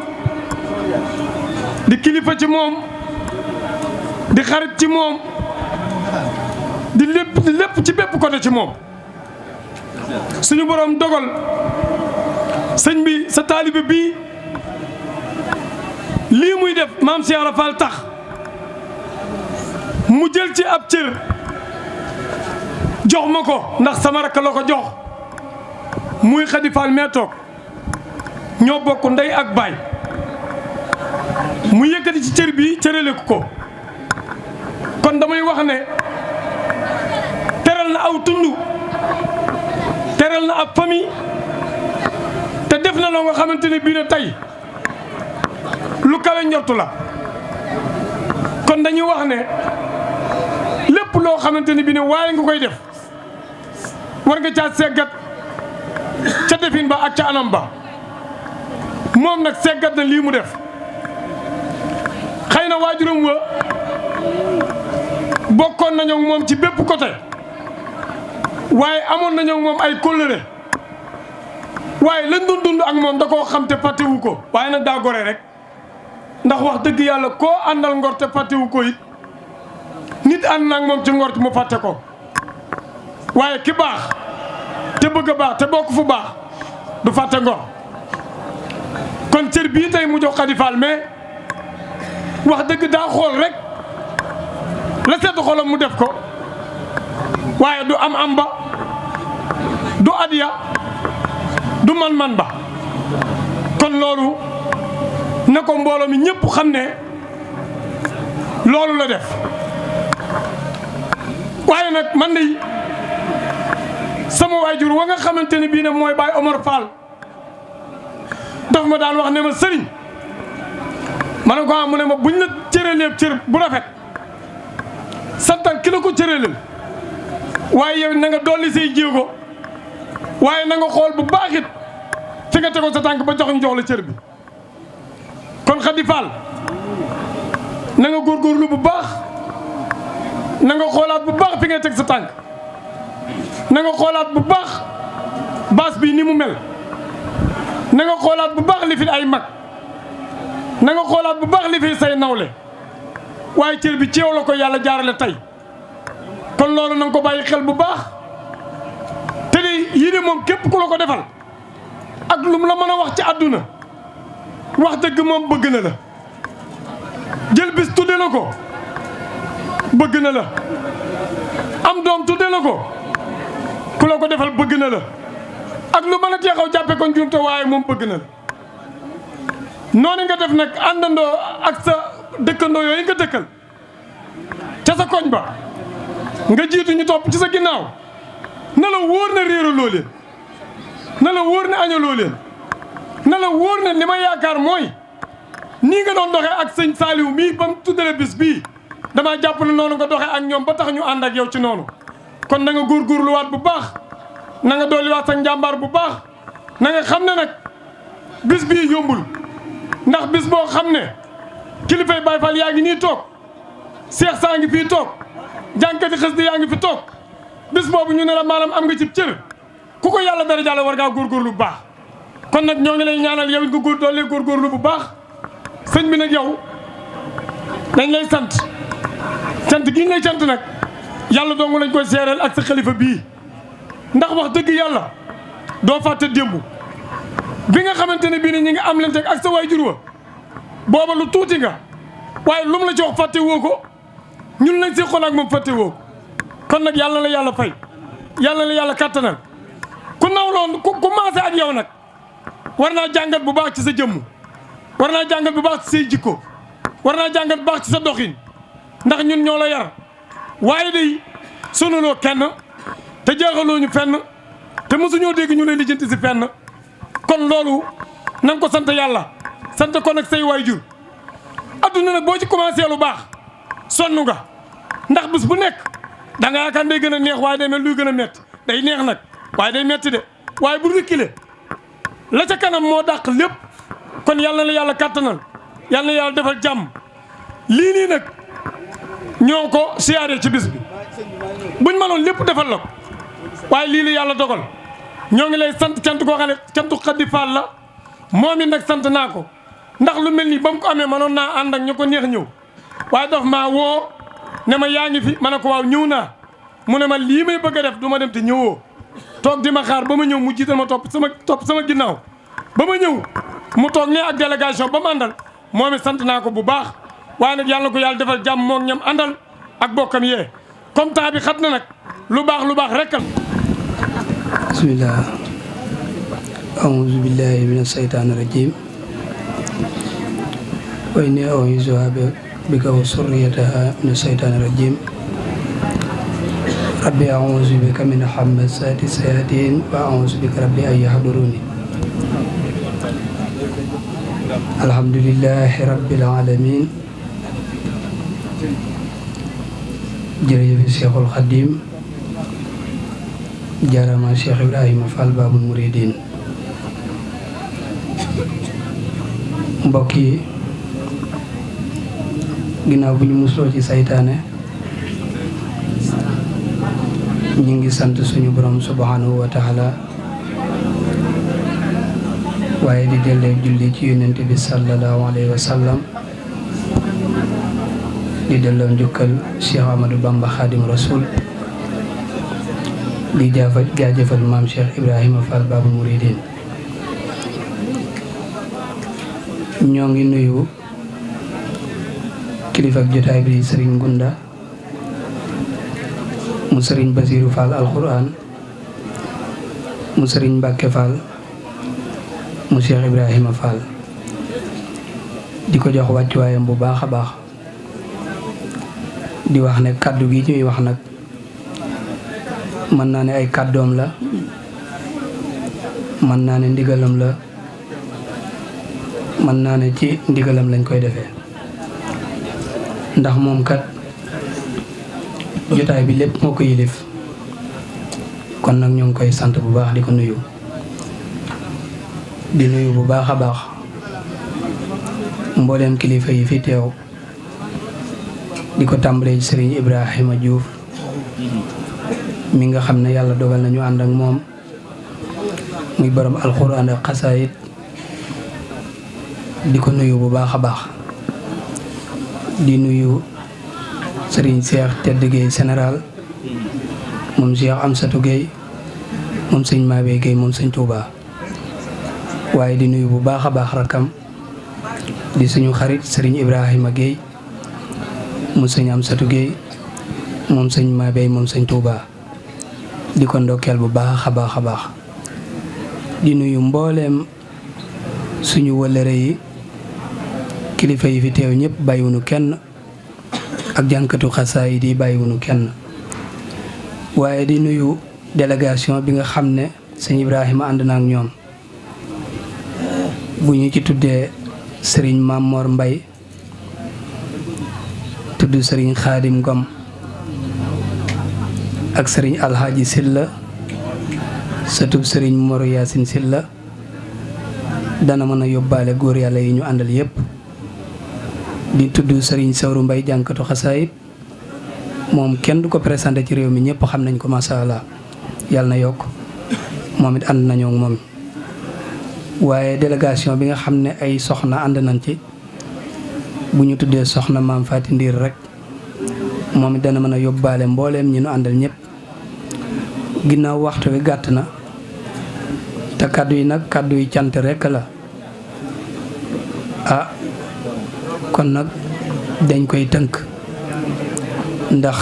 di kilifa ci moom di xarit ci moom di lépp ci bépp côté ci moom suñu borom dogal sëñ bi sa taalibe bii lii muy def maam Cheikh Ibra Fall tax mu jël ci ab cër jox ma ko ndax sama rakk la ko jox muy Xadi Fall mee toog ñoo bokk ndey ak baay mu yëkkati ci cër bi cërale ko kon damay wax ne teral na aw tund teral na ab famille te def na loo nga xamante ne bii ne tey lu kawe njortu la kon dañuy wax ne lépp loo xamante ne bii ne waaye nga koy def war nga caa seggat ca defin ba ak ca anam ba moom nag seggat na lii mu def xëy na waajuram wa bokkoon nañoo moom ci bépp côté waaye amoon nañoo moom ay kóllëre waaye lañ doon dund ak moom da koo xam te fàttewu ko waaye nag daa gore rek ndax wax dëgg yàlla koo àndal ngor te fàttewu ko it nit ànd na ak moom ci ngor mu fàtte ko waaye ki baax te bëgg a baax te bokk fu baax du fàtte ngor kon cër bii tey mu jox Xadi Fall mais wax dëgg daa xool rek la sedd xolam mu def ko waaye du am ba du adiya du man ba kon loolu na ko mbooloo mi ñëpp xam ne loolu la def waaye nag man de sama waajur wa nga xamante ne bii ne mooy Baye Omar Fall daf ma daan wax ne ma sëriñ ma ne ko mu ne ma buñ la cëralee cër bu rafet santal ki la ko cëraleel waaye yow na nga dolli say jéego waaye na nga xool bu baax it fi nga tegoon sa tànk ba jox ñu jox la cër bi kon Khady Fall na nga góorgóorlu bu baax na nga xoolaat bu baax fi ngay teg sa tànk na nga xoolaat bu baax baas bi ni mu mel na nga xoolaat bu baax li fi ay mag na nga xoolaat bu baax li fi say nawle waaye cër bi ci yow la ko yàlla jaarale tey kon loolu na nga ko bàyyi xel bu baax te di yii de moom képp ku la ko defal ak lu mu la mën a wax ci àdduna wax dëgg moom bëgg na la jël bis tudde la ko bëgg na la am doom tudde la ko ku la ko defal bëgg na la ak lu mën a teexaw jàppe ko njuumte waaye moom bëgg na la noonu nga def nag àndandoo ak sa dëkkandoo yooyu nga dëkkal ca sa koñ ba nga jiitu ñu topp ci sa ginnaaw na la wóor na réeraloo leen na la wóor ne añaloo leen na la wóor ne li ma yaakaar mooy nii nga doon doxee ak sëñ Saliou mii ba mu tuddale bis bii damaa jàpp ne noonu nga doxee ak ñoom ba tax ñu ànd ak yow ci noonu kon na nga góorgóorluwaat bu baax na nga dolliwaat sa njàmbaar bu baax na nga xam ne nag bis bii yombul ndax bis boo xam ne kilifay Baay Faal yaa ngi nii toog seex saa ngi fii toog jànkati xës di yaa ngi fi toog bis boobu ñu ne la maanaam am nga ci cër ku ko yàlla dara jàll war ngaa góorgóorlu bu baax kon nag ñoo ngi lay ñaanal yow it nga dolli góorgóorlu bu baax sëñ bi nag yow dañ lay sant gi ñu lay sant nag yàlla dong lañ koy seereel ak sa xalifa bii ndax wax dëgg yàlla doo fàtte démb bi nga xamante ne bii ne ñi nga am leen ak sa waajur wa booba lu tuuti nga waaye lu mu la ci wax fàtte woo ko ñun lañ si xool ak moom fàtte woo ko kon nag yàlla la yàlla fay yàlla la yàlla kàttanal ku nawloon ku maase ak yow nag war naa jàngat bu baax ci sa jëmm war naa jàngat bu baax ci say jikko war naa jàngat bu baax ci sa doxin ndax ñun ñoo la yar waaye day sonaloo kenn te jeexaloo ñu fenn te mosuñoo dégg ñu lay lijjanti si fenn kon loolu na nga ko sant yàlla sant ko nag say waajur adduna nag boo ci commencé lu baax sonn nga ndax bis bu nekk da nga yaakaar day gën a neex waaye day mel luy gën a metti day neex nag waaye day metti de waaye bu reculer la ca kanam moo dàq lépp kon yàlla na la yàlla kàttanal yàlla na yàlla defal jàmm lii nii nag ñoo ko siyaaree ci bis bi buñ mënoon lépp defal la ko waaye lii la yàlla dogal ñoo ngi lay sant cant koo xam ne cantu Khady Fall la moom it nag sant naa ko ndax lu mel nii ba mu ko amee mënoon naa ànd ak ñu ko neex ñëw waaye daf maa woo ne ma yaa ngi fi ma ne ko waaw ñëw naa mu ne ma lii may bëgg a def du ma dem te ñëwoo toog di ma xaar ba ma ñëw mu jiital ma topp sama ginnaaw ba ma ñëw mu toog ne ak délégation ba mu àndal moom it sant naa ko bu baax waaye nag yàlla na ko yàlla defal jàmm moog ñam àndal ak bokkam yee comme temps bi xat na nag lu baax rek bismillah a'uuzu billahi mina shaytaani rajiim wa inni u'iizuhaa bika wa zurriyyatahaa mina shaytaani rajiim rabbi a'uuzu bika min hamazaati shayaatiin wa a'uuzu bika rabbi an yahduruuni alhamdulillahi rabbil aalamiin jërëjëf Cheikhul Khadim jaarama Cheikh Ibrahima Fall Babul Mouridine mbokk yi ginnaaw bu ñu musloo ci saytaane ñu ngi sant suñu borom subhanahu wa taala waaye di dellee julli ci yonent bi sallallahu alayhi wa sallam di delloo njukkal Cheikh Amadou Bamba Khadim Rasoul di jaajëfal maam Cheikh Ibrahima Fall Babul Mouridine ñoo ngi nuyu kilifa ak jotaay bi Serigne Ngunda mu Serigne Basirou Fall Alquran mu Serigne Mbacke Fall mu Cheikh Ibrahima Fall di ko jox wàccuwaayam bu baax a baax di wax ne kàddu gi ñuy wax nag mën naa ne ay kàddoom la mën naa ne ndigalam la mën naa ne ci ndigalam lañ koy defee ndax moom kat jotaay bi lépp moo ko yilif kon nag ñoo ngi koy sant bu baax di ko nuyu di nuyu bu baax a baax mbooleem kilifa yi fi teew di ko tàmbalee ci Serigne Ibrahima Diouf mi nga xam ne yàlla dogal nañu ànd ak moom muy borom alxuraan ak xasaayit di ko nuyu bu baax a baax di nuyu Serigne Cheikh Tedd Gueye général moom Cheikh Amsatou Gueye moom sëñ Mabé Gueye moom sëñ Touba waaye di nuyu bu baax a baax rakam di suñu xarit Serigne Ibrahima Gueye mu sëñ Amsatou Gueye moom sëñ Mabé moom sëñ Touba di ko ndokkeel bu baax a baax a baax di nuyu mbooleem suñu wëllëre yi kilifa yi fi teew ñëpp bàyyiwunu kenn ak jànkatu xasaayid yi bàyyiwunu kenn waaye di nuyu délégation bi nga xam ne sëñ Ibrahima ànd na ak ñoom bu ñu ci tuddee sëriñ Mamor Mbay tudd sëriñ Xaadim Ngom ak sëriñ Alxaaji Silla sëtub sëriñ Mor Yaasin Silla dana mën a yóbbaale góor yàlla yi ñu àndal yépp di tudd sëriñ Sawru Mbay jànkatu xasaayid moom kenn du ko présenté ci réew mi ñëpp xam nañ ko masha Allah yàlla na yokk moom it ànd nañoo ak moom waaye délégation bi nga xam ne ay soxna ànd nañ ci bu ñu tuddee soxna maam Faati Ndiir rek moom it dana mën a yóbbaale mbooleem ñi nu àndal ñëpp ginnaaw waxtu wi gàtt na te kàddu yi nag kàddu yi cant rekk la kon nag dañ koy tënk ndax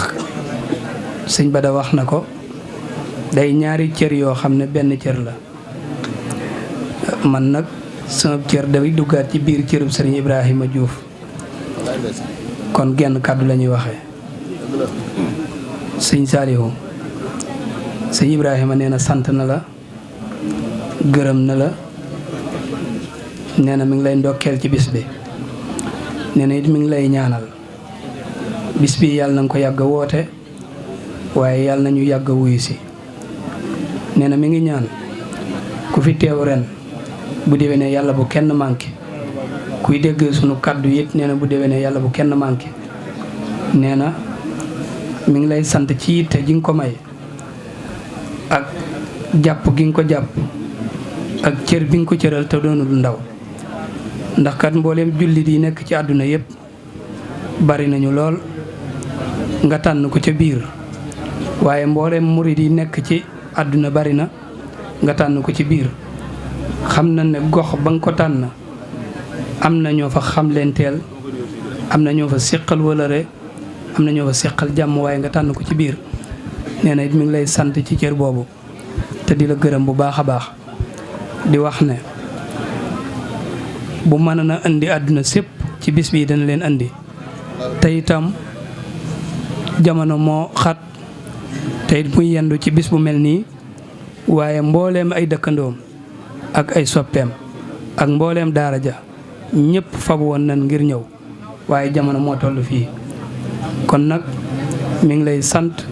sëñ Bada wax na ko day ñaari cër yoo xam ne benn cër la man nag sama cër dafay duggaat ci biir cërub sëriñ Ibrahima Diouf kon genn kàddu la ñuy waxee sëñ Saalihu sëñ Ibrahima nee na sant na la gërëm na la nee na mi ngi lay ndokkeel ci bis bi nee na it mi ngi lay ñaanal bis bi yàlla na nga ko yàgg a woote waaye yàlla na ñu yàgg a wuyu si nee na mi ngi ñaan ku fi teew ren bu déwénee yàlla bu kenn manqué kuy dégg sunu kàddu it nee na bu déwénee yàlla bu kenn manqué nee na mi ngi lay sant ci yitte ji nga ko may ak jàpp gi nga ko jàpp ak cër bi nga ko cëral te doonul ndaw ndax kat mbooleem jullit yi nekk ci àdduna yépp bari nañu lool nga tànn ko ca biir waaye mbooleem murid yi nekk ci àdduna bari na nga tànn ko ci biir xam na ne gox ba nga ko tànn am na ñoo fa xam leen teel am na ñoo fa séqal wëlëre am na ñoo fa séqal jàmm waaye nga tànn ko ci biir nee na it mi ngi lay sant ci cër boobu te di la gërëm bu baax a baax di wax ne bu mën na indi àdduna sépp ci bis bi dana leen indi te itam jamono moo xat te it muy yendu ci bis bu mel nii waaye mbooleem ay dëkkandoom ak ay soppeem ak mbooleem daara ja ñëpp fab woon nan ngir ñëw waaye jamono moo toll fii kon nag mi ngi lay sant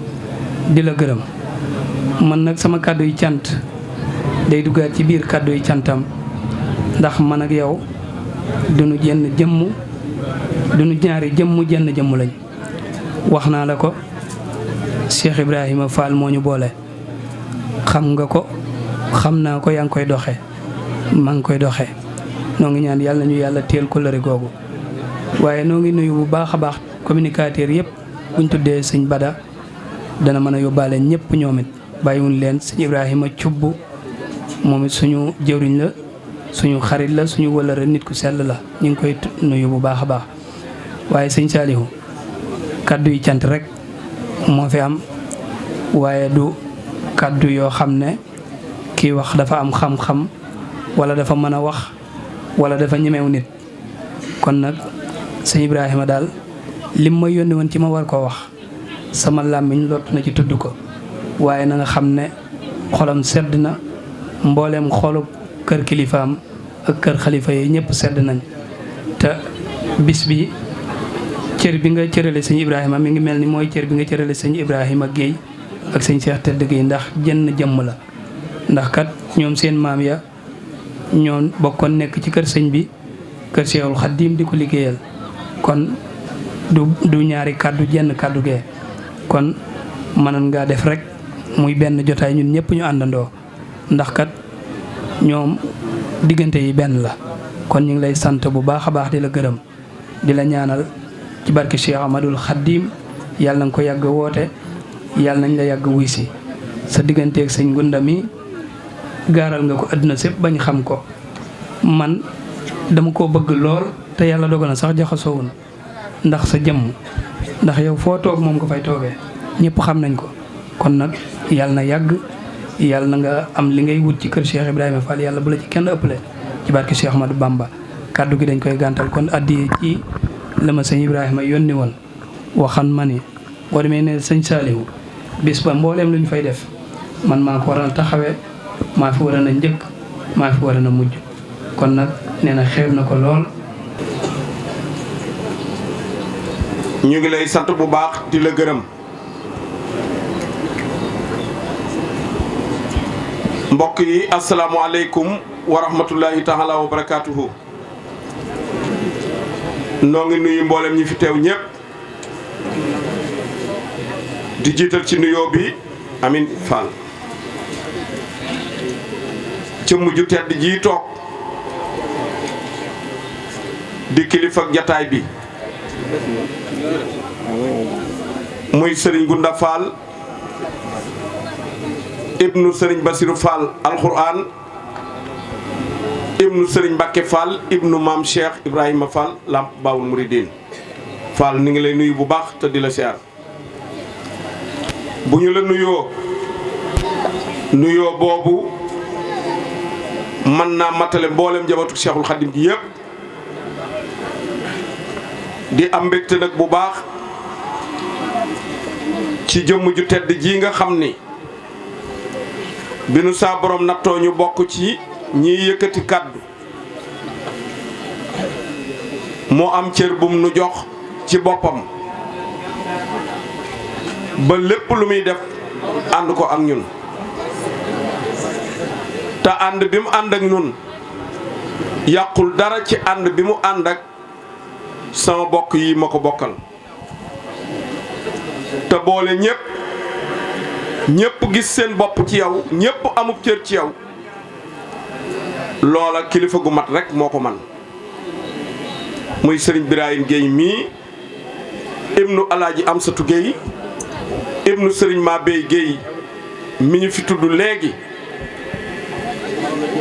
di la gërëm man nag sama kàddu yi cant day duggaat ci biir kàddu yi cantam ndax man ak yow duñu jenn jëmm duñu ñaari jëmm jenn jëmm lañ wax naa la ko Cheikh Ibrahima Fall moo ñu boole xam nga ko xam naa ko yaa ngi koy doxe maa ngi koy doxe noo ngi ñaan yàlla ñu yàlla teel kóllëre googu waaye noo ngi nuyu bu baax a baax communicateur yëpp buñ tuddee sëñ Bada dana mën a yóbbaale ñëpp ñoom it bàyyiwuñ leen sëñ Ibrahima Cubb moom it suñu jëwriñ la suñu xarit la suñu wëlëre nit ku sell la ñu ngi koy nuyu bu baax a baax waaye sëñ Saalihu kaddu yi cant rek moo fi am waaye du kaddu yoo xam ne kii wax dafa am xam-xam wala dafa mën a wax wala dafa ñemew nit kon nag sëñ Ibrahima daal lim ma yónni woon ci ma war koo wax sama làmmiñ lott na ci tudd ko waaye na nga xam ne xolam sedd na mbooleem xolub kër kilifaam ak kër xalifa yi ñëpp sedd nañ te bis bi cër bi nga cërale sëñ Ibrahima mi ngi mel ni mooy cër bi nga cërale sëñ Ibrahima Guèye ak sëñ Cheikh Tedd Guèye ndax jënn jëmm la ndax kat ñoom seen maam ya ñoo bokkoon nekk ci kër sëñ bi kër Cheikhul Khadim di ko liggéeyal kon du ñaari kàddu jenn kàddu gee kon mënoon ngaa def rek muy benn jotaay ñun ñëpp ñu àndandoo ndax kat ñoom diggante yi benn la kon ñu ngi lay sant bu baax a baax di la gërëm di la ñaanal ci barke Cheikh Ahmadul Khadim yàlla nga ko yàgg woote yàlla nañ la yàgg wuy si sa digganteeg sëñ Ngunda mi gaaral nga ko àdduna sépp bañ xam ko man dama koo bëgg lool te yàlla dogal na sax jaxasoowun ndax sa jëmm ndax yow foo toog moom nga fay toogee ñëpp xam nañ ko kon nag yàlla na yàgg yàlla na nga am li ngay wut ci kër Cheikh Ibrahima Fall yàlla bu la ci kenn ëppale ci barke Cheikh Ahmadou Bamba kàddu gi dañ koy gàntal kon addi ci la ma sëñ Ibrahima yónni woon waxan ma ni boo demee ne sëñ Saliou bis ba mbooleem lu ñu fay def man maa ko war a taxawee maa fi war a na njëkk maa fi war a na mujj kon nag nee na xeeb na ko lool. ñu ngi lay sant bu baax di la gërëm mbokk yi asalaamualeykum wa rahmatullahi taala wa barakaatuhu. noo ngi nuyu mboolem ñi fi teew ñëpp di jiital ci nuyoo bi Amin Fall ca mujj tedd ji toog di kilifa ak jataay bi muy Serigne Gunda Fall ibnu Serigne Bassirou Fall alquran ibnu Serigne Mbacke Fall ibnu maam Cheikh Ibrahima Fall Lamp Baawul Mouridine Fall ni ngi lay nuyu bu baax te di la siyaar bu ñu la nuyoo boobu mën naa matale mboolem njabootu Cheikhul Khadim gi yëpp di am mbégte nag bu baax ci jëmm ju tedd ji nga xam ni bi nu saa borom nattoo ñu bokk ci ñiy yëkkati kàddu moo am cër bum nu jox ci boppam ba lépp lu muy def ànd ko ak ñun te ànd bi mu ànd ak ñun yàqul dara ci ànd bi mu ànd ak sama bokk yi ma ko bokkal te boole ñépp gis seen bopp ci yow ñépp amub cër ci yow loola kilifa gu mat rek moo ko man muy Serigne Birahim Gueye mii ibnu Alaaji Amsatu Gueye ibnu Serigne Mabey Gueye mi ñu fi tudd léegi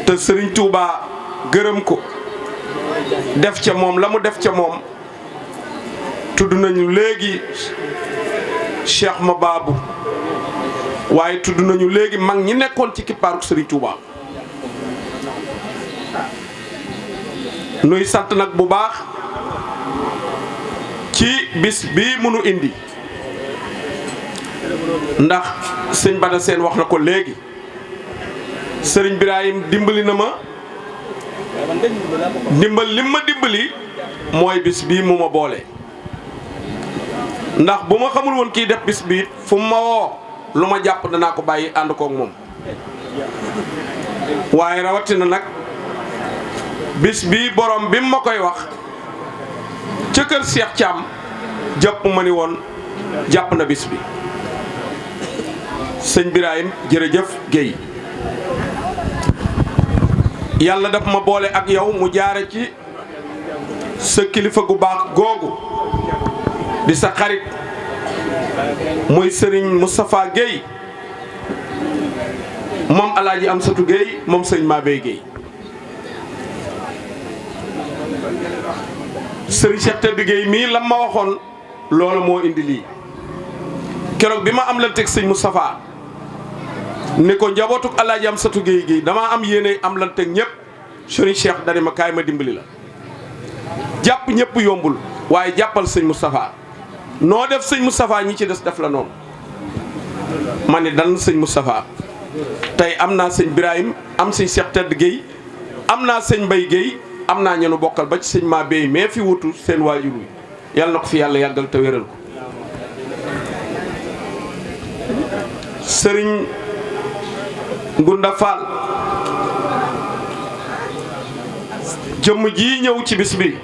te Serigne Touba gërëm ko def ca moom la mu def ca moom tudd nañu léegi Cheikh Mababou waaye tudd nañu léegi mag ñi nekkoon ci kippaaru Serigne Touba nuy sant nag bu baax ci bis bii mënu indi ndax sëñ Bada Seen wax na ko léegi Serigne Birahim dimbali na ma lim ma dimbali mooy bis bii mu ma boole ndax bu ma xamul woon kii def bis bii fu ma woo lu ma jàpp danaa ko bàyyi ànd koog moom waaye rawatina nag bis bii borom bi ma koy wax ca kër Cheikh Thiam jàpp ma ni woon jàpp na bis bi sëñ Birahim jërëjëf Guèye yàlla daf ma boole ak yow mu jaare ci sa kilifa gu baax googu di sa xarit muy Serigne Moustapha Guèye moom Alaaji Amsatu Guèye moom sëñ Mabey Guèye Serigne Cheikh Tedd Guèye mii lam ma waxoon loolu moo indi lii keroog bi ma am lanteeg sëñ Moustapha ni ko njabootuk Alaaji Amsatu Guèye gi damaa am yéene am lanteeg ñëpp Serigne Cheikh dani ma kaay ma dimbali la jàpp ñëpp yombul waaye jàppal sëñ Moustapha noo def sëñ Moustapha ñi ci des def la noonu ma ne dan sëñ Moustapha tey am naa sëñ Birahim am sëñ Cheikh Tedd Guèye am naa sëñ Mbaye Guèye am naa ñenu bokkal ba ci sëñ Mabey mais fi wutu seen waajur wi yàlla na ko fi yàlla yàggal te wéral ko sëriñ Ngunda Fall jëmm ji ñëw ci bis bi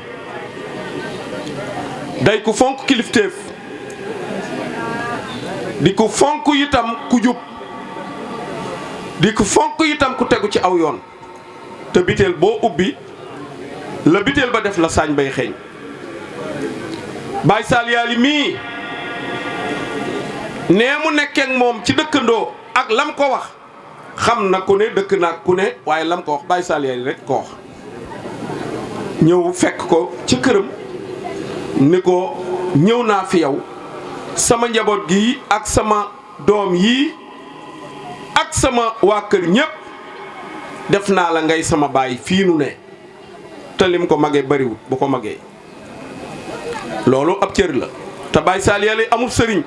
day ku fonk kilifteef di ku fonk itam ku jub di ku fonk itam ku tegu ci aw yoon te biteel boo ubbi la biteel ba def la saañ bay xeeñ Baye Sall Yaali mii nee mu nekkeek moom ci dëkkandoo ak lam ko wax xam na ku ne dëkk naag ku ne waaye lam ko wax Baye Sall Yaali rek ko wax ñëw fekk ko ci këram ni ko ñëw naa fi yow sama njaboot gi ak sama doom yii ak sama waa kër ñépp def naa la ngay sama baay fii nu ne te lim ko magee bariwut bu ko magee loolu ab cër la te Baye Sall Yaali amul sëriñ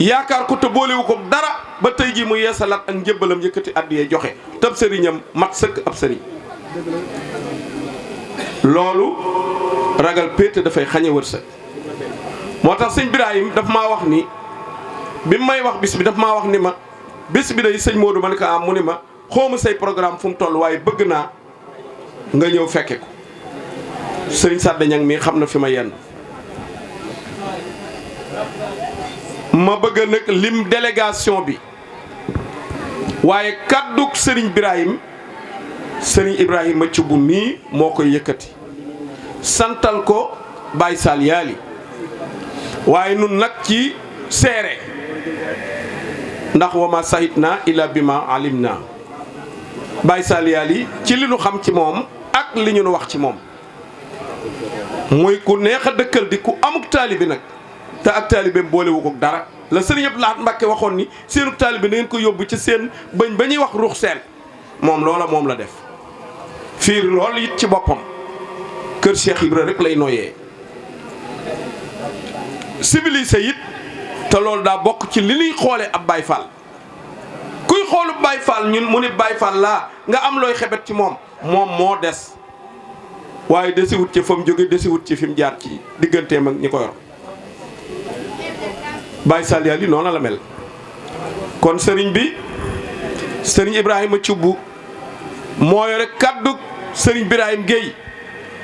yaakaar ko te boolewu ko dara ba tey ji mu yeesalaat ak njëbbalam yëkkati àddiyee joxe te ab sëriñam mat sëkk ab sëriñ loolu ragal péete dafay xañe wërsëg moo tax sëñ Birahim daf maa wax ni bi may wax bis bi daf maa wax ni ma bis bi day sëñ Modou ma ne ko am mu ni ma xawma say programme fu mu toll waaye bëgg naa nga ñëw fekke ko sëriñ Sadda Ñang mii xam na fi ma yenn ma bëgg nag lim délégation bi waaye kàddug sëriñ Birahim sëriñ Ibrahima Thioub mii moo koy yëkkati santal ko Baye Sall Yaali waaye nun nag ci seere ndax wama sahit na ila bima alim na Baye Sall Yaali ci li nu xam ci moom ak li ñu wax ci moom muy ku neex a dëkkal di ku amuk taalibi nag te ak taalibeem boolewu ko dara la sëriñ Abdou Lahad Mbacké waxoon ni seenuk taalibi na ngeen ko yóbbu ci seen bëñ ba ñuy wax ruux seen moom loola moom la def fiir lool it ci boppam kër Cheikh Ibra rek lay noyyee civilisé it te loolu daa bokk ci li ñuy xoolee ab Baye Fall kuy xoolu Baye Fall ñun mu ni Baye Fall laa nga am looy xebet ci moom moo des waaye desiwut ci fa mu jóge desiwut ci fi mu jaar ci digganteem ak ñi ko yor Baye Sall Yaali noonu la mel kon sëriñ bi sëriñ Ibrahima Thioub moo yore kaddu sëriñ Birahim Gueye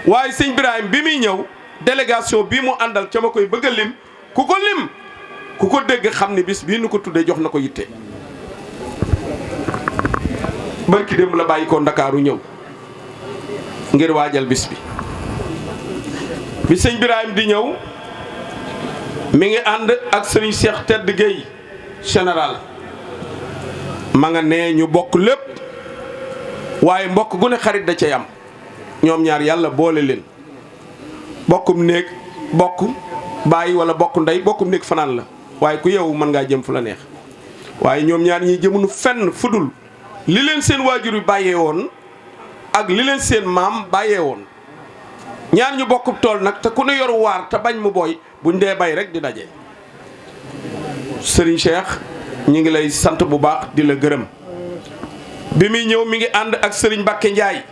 waaye sëriñ Birahim bi muy ñëw délégation bii mu àndal ca ma koy bëgg a lim ku ko dégg xam ni bis bii nu ko tuddee jox na ko yitte barki démb la bàyyi ko Ndakaaru ñëw ngir waajal bis bi sëriñ Birahim di ñëw mi ngi ànd ak sëriñ Cheikh Tedd Gueye général ma nga nee ñu bokk lépp waaye mbokk gu ne xarit da cay am ñoom ñaar yàlla boole leen bokkum néeg bokk bàyyi wala bokk ndey bokkum néeg fanaan la waaye ku yeewu mën ngaa jëm fu la neex waaye ñoom ñaar ñi jëmunu fenn fudul li leen seen waajur yi bàyyee woon ak li leen seen maam bàyyee woon ñaar ñu bokkub tool nag te ku ne yoru waar te bañ mu booy buñ dee bay rek di daje sëriñ Cheikh ñi ngi lay sant bu baax di la gërëm bi muy ñëw mi ngi ànd ak sëriñ Mbacké Ndiaye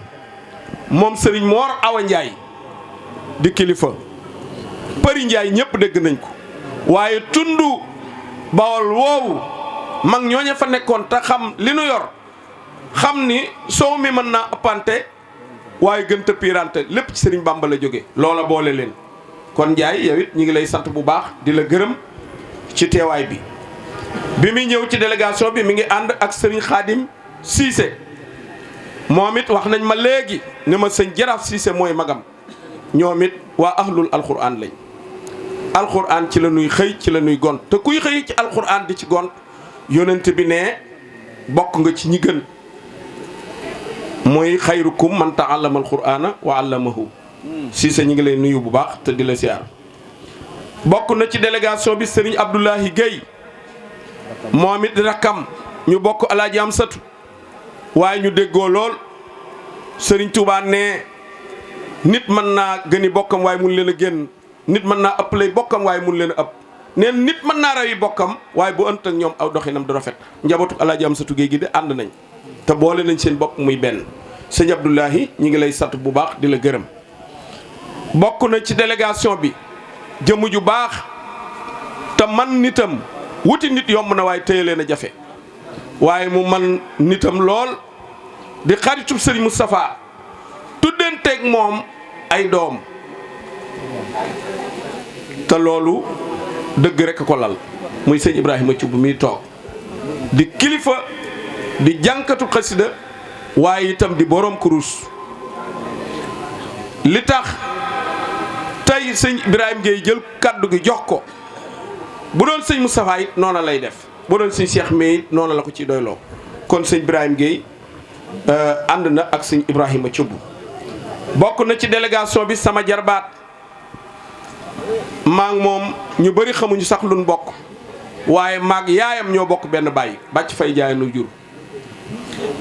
moom sëriñ Mor Awa Ndiaye di kilifa Përi Ndiaye ñëpp dégg nañ ko waaye tundu Bawol woowu mag ñooña fa nekkoon te xam li nu yor xam ni soow mi mën naa ëppante waaye gën ta piirante lépp ci sëriñ Bamba la jóge loola boole leen kon Ndiaye yow it ñi ngi lay sant bu baax di la gërëm ci teewaay bi muy ñëw ci délégation bi mi ngi ànd ak sëriñ Khadim Cissé moom it wax nañ ma léegi ne ma sëñ Jaraaf Cissé mooy magam ñoom it waa ahlul alquran lañ alquran ci la nuy xëy ci la nuy gont te kuy xëy ci alquran di ci gont yonent bi ne bokk nga ci ñi gën mooy xayrukum man ta'allama alqurana wa allamahu Cissé ñi ngi lay nuyu bu baax te di la siyaar bokk na ci délégation bi sëriñ Abdoulahi Gueye moom it rakkam ñu bokk alaaji am satu waaye ñu déggoo lool sëriñ Touba ne nit mën naa gëni bokkam waaye mun leen a génn nit mën naa ëpp lay bokkam waaye mun leen a ëpp neen nit mën naa rawi bokkam waaye bu ënt ak ñoom aw doxinam du rafet njabootu alaaji am satu Gueye gi de ànd nañ te boole nañ seen bopp muy benn sëñ Abdoulahi ñi ngi lay sant bu baax di la gërëm bokk na ci délégation bi jëmm ju baax te man nitam wuti nit yomb na waaye téye leen a jafe waaye mu man nitam lool di xaritub sëriñ Moustapha tuddanteeg moom ay doom te loolu dëgg rekk ko lal muy sëñ Ibrahima Thioub miy toog di kilifa di jànkatu xasida waaye itam di borom kurus li tax tey sëñ Ibrahima Gueye jël kaddu gi jox ko bu doon sëñ Moustapha it noona lay def bu doon sëñ Cheikh May it noona la ko ciy doyloo kon sëñ Ibrahima Gueye ànd na ak sëñ Ibrahima Thioub bokk na ci délégation bi sama jarbaat maag moom ñu bari xamuñu sax luñ bokk waaye maag yaayam ñoo bokk benn bàyyi bàcc fay jaay nu jur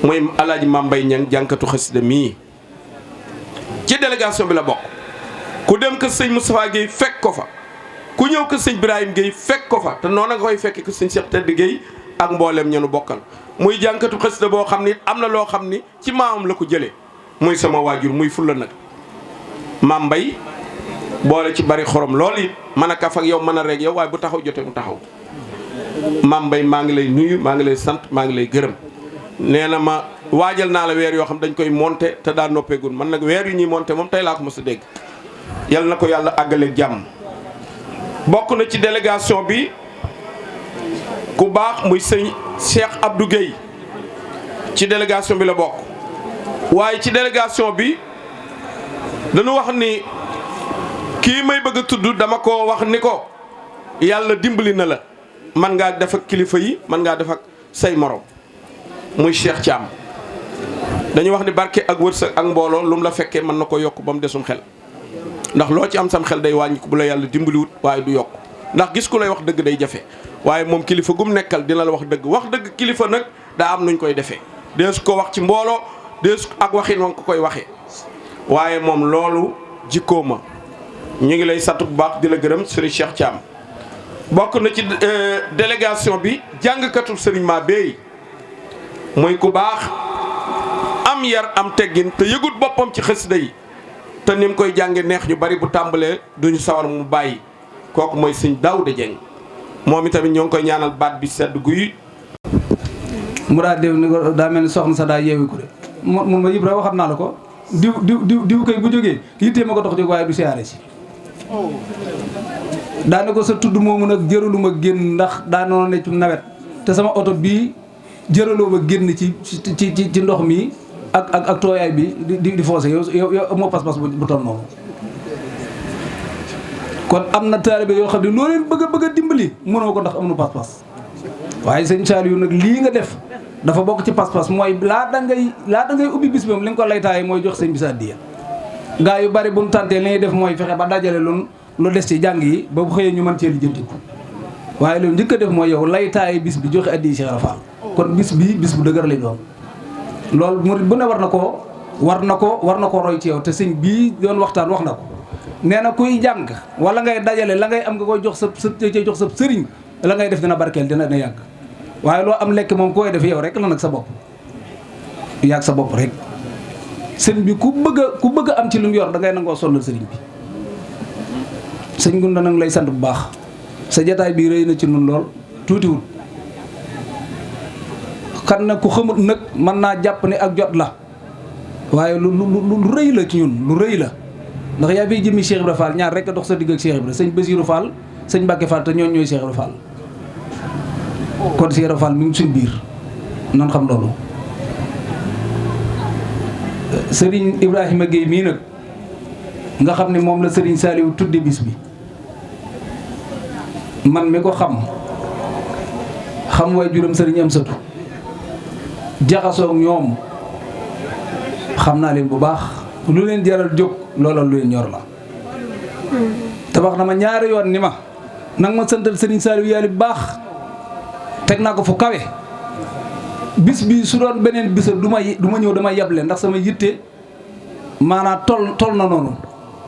mooy alaaji Mame Mbaye Niang jànkatu xasida mii ci délégation bi la bokk ku dem kër sëñ Moustapha Gueye fekk ko fa ku ñëw kër sëñ Ibrahima Gueye fekk ko fa te noonu nga koy fekkee kër sëñ Cheikh Tedd Gueye ak mboolem ñenu bokkal muy jànkatu xasida boo xam ni am na loo xam ni ci maamam la ko jëlee muy sama waajur muy fulla nag Mame Mbaye boole ci bari xorom lool it mën a kaf ak yow mën a reeg yow waaye bu taxaw jotee mu taxaw Mame Mbaye maa ngi lay nuyu maa ngi lay sant maa ngi lay gërëm nee na ma waajal naa la weer yoo xam dañ koy monter te daa noppeegul man nag weer yu ñuy monter moom tey laa ko mos a dégg yal na ko yàlla àggaleeg jàmm. bokk na ci délégation bi ku baax muy sëñ Cheikh Abdou Gueye ci délégation bi la bokk waaye ci délégation bi dañu wax ni kii may bëgg a tudd dama ko wax ni ko yàlla dimbali na la man ngaa def ak kilifa yi man ngaa def ak say morom muy Cheikh Thiam dañuy wax ni barke ak wërsëg ak mbooloo lu mu la fekkee mën na ko yokk ba mu desum xel ndax loo ci am sam xel day wàññi ko bu la yàlla dimbaliwut waaye du yokk ndax gis ku lay wax dëgg day jafe waaye moom kilifa gum nekkal dina la wax dëgg kilifa nag daa am nuñ koy defee dees ko wax ci mbooloo dees ak waxin wa nga ko koy waxee waaye moom loolu jikkoo ma ñu ngi lay sant bu baax di la gërëm Serigne Cheikh Thiam bokk na ci délégation bi jàngkatu Serigne Mabey muy ku baax am yar am teggin te yëgut boppam ci xasida yi te ni mu koy jànge neex ñu bari bu tàmbalee duñu sawar mu bàyyi kooku mooy sëñ Daouda Dieng moom itamit ñoo ngi koy ñaanal baat bi sedd guy. mu daa déw ni ko daa mel ni soxna sa daa yeewi ko de mun ma Ibra waxat naa la ko diw koy bu jógee yittee ma ko dox jóg waaye du siyaare si daane ko sa tudd moomu nag jëralu ma génn ndax daanoon ne ci nawet te sama oto bii jëraloo ma génn ci ndox mi ak tooyaay bi di foncé yow moo pas-pas bu toll noonu kon am na taalibe yoo xam ne loo leen bëgg a dimbali mënoo ko ndax am nu pas-pas waaye sëñ Saliou nag lii nga def dafa bokk ci pas-pas mooy laata ngay ubbi bis bi moom li nga ko laytaay mooy jox sëñ bi sa addiya gaa yu bari bu mu tàntee li ñuy def mooy fexe ba dajale lu des ci jàng yi ba bu xëyee ñu mën cee lijjantiku waaye loolu njëkk a def mooy yow laytaay bis bi joxe addiya Cheikh Rafal kon bis bu dëgër lay doon loolu murid bu ne war na ko roy ci yow te sëñ bii doon waxtaan wax na ko nee na kuy jàng wala ngay dajale la ngay am nga koy jox sa sëriñ la ngay def dina barkeel dina yàgg waaye loo am lekk moom koy def yow rek la nag sa bopp yàgg sa bopp rek sëñ bi ku bëgg a am ci lu mu yor da ngay nangoo sonnal sëriñ bi sëñ Gunda nag lay sant bu baax sa jataay bii rëy na ci nun lool tuutiwul xam na ku xamut nag mën naa jàpp ne ak jot la waaye lu rëy la ci ñun lu rëy la ndax yaa fiy jëmmi Cheikh Ibra Fall ñaar rek a dox sa digg ak Cheikh Ibra sëñ Basirou Fall sëñ Mbacke Fall te ñooñu ñooy Cheikh Ibra Fall kon Cheikh Ibra Fall mi ngi suñ biir nan xam loolu Serigne Ibrahima Gueye mii nag nga xam ne moom la Serigne Saliou tudde bis bi man mi ko xam waay juróom Serigne Amsatu jaxasoog ñoom xam naa leen bu baax lu leen jaral jóg loola lu leen ñor la te wax na ma ñaari yoon ni ma nag ma santal Serigne Saliou yàlla bu baax teg naa ko fu kawe bis bi su doon beneen bisa du ma ñëw dama yeble ndax sama yitte maanaam tol na noonu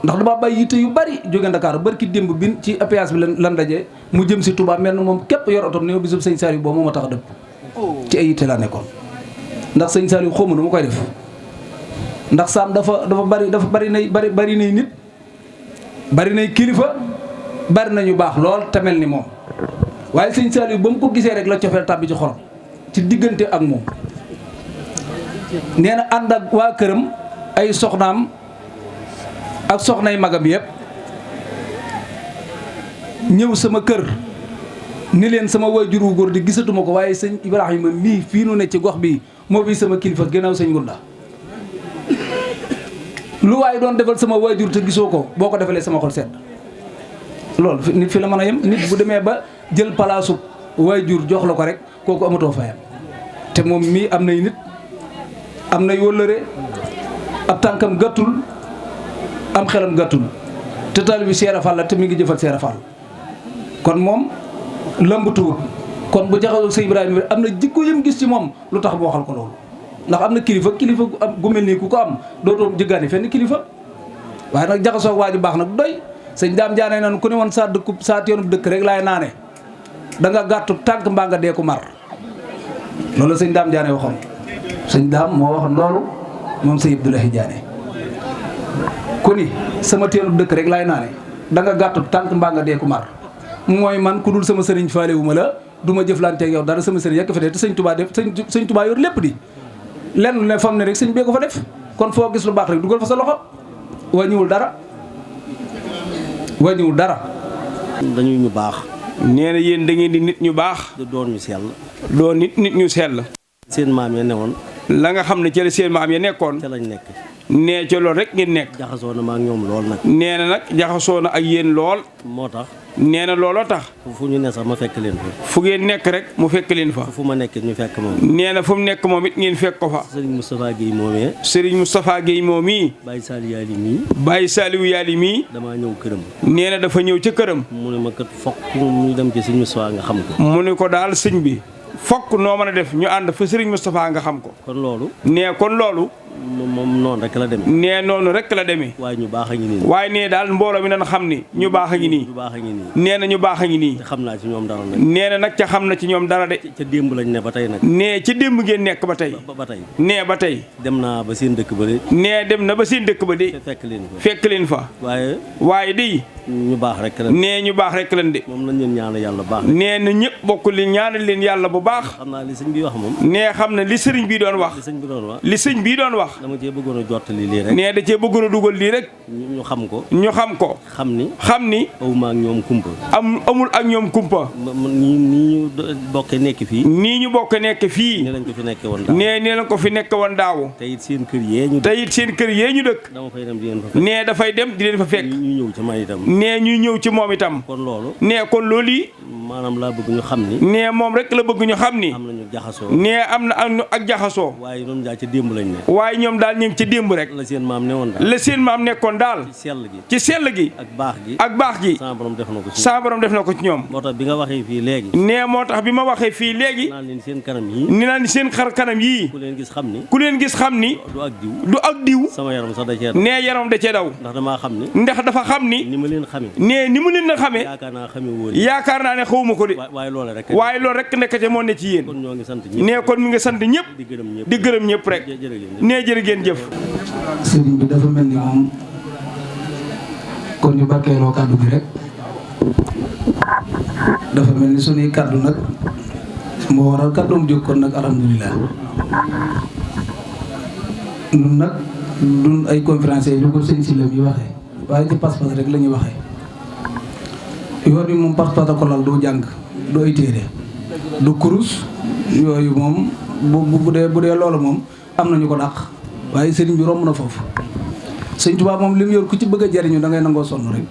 ndax dama bàyyi yitte yu bari jóge Ndakaaru barki démb bi ci APS bi lan daje mu jëm si Touba mel na moom képp yor otom ne ma bisub sëñ Saliou boobu moo ma tax a dëpp ci ay yitte laa nekkoon ndax sëñ Saliou xawma nu ma koy def ndax saam dafa bari nay nit bari nay kilifa bari nañu baax lool te mel ni moom waaye sëñ Saliou ba mu ko gisee rek la cofeel tàbbi ci xolam ci diggante ak moom nee na ànd ak waa këram ay soxnaam ak soxnay magam yëpp ñëw sama kër ni leen sama waajur wu góor di gisatuma ko waaye sëñ Ibrahima mii fii nu ne ci gox bi moo fi sama kilifa gannaaw sëñ Ngunda lu waaye doon defal sama waajur te gisoo ko boo ko defalee sama xol sedd loolu nit fi la mën a yem nit bu demee ba jël palaasu waajur jox la ko rek kooku amatoo fayam te moom mii am nay nit am nay wëllëre ab tànkam gàttul am xelam gàttul te taalibe bi Seera Fall la te mi ngi jëfal Seera Fall kon moom lëmbatuwut kon bu jaxasoo sëñ Ibrahima am na jikko yëm gis ci moom lu tax boo waxal ko loolu ndax am na kilifa gu mel nii ku ko am dootoo jëggaani fenn kilifa waaye nag jaxasoo waa ji baax nag doy sëñ daam jaanee nan ku ne woon saa dëkku saa teenu dëkk rek laay naane da nga gàttu tànk mbaa nga dee ko mar loolu la sëñ daam jaanee waxoon sëñ daam moo waxoon loolu moom sëñ Abdoulaye Diané ku ni sama teenu dëkk rek laay naane da nga gàttu tànk mbaa nga dee ko mar mooy man ku dul sama sëriñ faalewuma la du ma jëflanteeg yow dara sama sëriñ yekk fa te sëñ Touba def sëñ Touba yor lépp di lenn ne fam ne rek sëñ bee ko fa def kon foo gis lu baax rek dugal fa sa loxo wàññiwul dara wàññiwul dara. dañuy ñu baax. nee na yéen da ngeen di nit ñu baax. doon ñu sell. doon nit ñu sell. seen maam ya newoon. la nga xam ne ca la seen maam ya nekkoon. ca lañ nekk. nee ca loolu rek ngeen nekk. jaxasoo na ma ak ñoom lool nag. nee na nag jaxasoo na ak yéen lool. moo tax. nee na looloo tax. fu ñu ne sax ma fekk leen fa. fu ngeen nekk rek mu fekk leen fa. fu ma nekk ñu fekk moom. nee na fu mu nekk moom it ngeen fekk ko fa. Serigne Moustapha Guèye moomee. Serigne Moustapha Guèye moomii. Baye Saliou Yaali mii. Baye Saliou Yaali mii. damaa ñëw këram. nee na dafa ñëw ca këram. mu ne ma kat fokk ñu dem ci Serigne Moustapha nga xam ko. mu ne ko daal sëñ bi. fokk noo mën a def ñu ànd fa Serigne Moustapha nga xam ko. kon loolu. nee kon loolu. moom noonu rek la demee. nee noonu rek la demee. waaye ñu baax a ngi nii. waaye nee daal mbooloo mi nañ xam ni ñu baax a ngi nii. ñu baax a ngi nii. nee na ñu baax a ngi nii. te xam naa ci ñoom dara nag. nee na nag ca xam na ci ñoom dara de. ca démb lañ ne ba tey nag. nee ca démb ngeen nekk ba tey. ba tey. nee ba tey. dem naa ba seen dëkk ba de. nee dem na ba seen dëkk ba de. fekk leen fa. fekk leen fa. waaye de. ñu baax rek la. nee ñu baax rek lan de. moom lañ leen ñaanal yàlla baax. nee na ñëpp bokk li ñaanal leen yàlla bu baax. xam naa li sëñ bi wax moom. nee xam na li sëriñ bi doon wax. li sëñ bi doon wax. dama cee bëggoon a jottali lii rek. nee da cee bëggoon a dugal lii rek. ñu xam ko. ñu xam ko. xam ni. awuma ak ñoom kumpa. amul ak ñoom kumpa. nii ñu bokkee nekk fii. nii ñu bokkee nekk fii. nee lañ ko fi nekkee woon daaw. nee lañ ko fi nekkee woon daaw. te it seen kër yee ñu. te it seen kër yee ñu dëkk. dama fay dem di leen fa fekk. nee dafay dem di leen fa fekk. ñu ñëw ci man itam. nee ñuy ñëw ci moom itam. kon loolu. nee kon loolu yi. maanaam laa bëgg ñu xam ni. nee moom rek la bëgg ñu xam ni. am nañu jaxasoo. nee am na ak jaxasoo. waaye ñoom daal ca démb lañ ne. waaye ñoom daal ñu ngi ci démb rek. la seen maam newoon daal. la seen maam nekkoon daal. ci sell gi. ak baax gi. ak baax gi. sama borom def na ko ci. sama borom def na ko ci ñoom. moo tax bi nga waxee fii léegi. nee moo tax bi ma waxee fii léegi. naan leen seen kanam yii. ni naan seen xar kanam yii. ku leen gis xam ni. ku leen gis xam ni. du ak diw. du ak diw. sama yaram sax da cee daw. nee yaram da cee daw. ndax damaa xam ni. ndax dafa xam ni. ni ma leen xamee. nee ni mu leen a xamee. yaakaar naa ne xawuma ko de. waaye loolu rek nekkate moo ne ci yéen. kon ñoo ngi sant ñëpp. nee kon mi nga sant ñëpp. di gërëm ñëpp rek. nee jërë ngeen jëf. sëriñ bi dafa mel ni moom kon ñu barkeeloo kàddu gi rek dafa mel ni suñuy kàddu nag moo waral kàddoom jóg kon nag alhamdulilah ñun nag duñ ay conférenciers yu ko sëñ si la yi waxee waaye ci pas-pas rek la ñuy waxee yoon wi moom pas-pas ko lal doo jàng doo ay téere du kurus yooyu moom bu dee loolu moom am nañu ko dàq waaye sëriñ bi romb na foofu sëñ Tuubaa moom li mu yor ku ci bëgg a jariñu da ngay nangoo sonn rek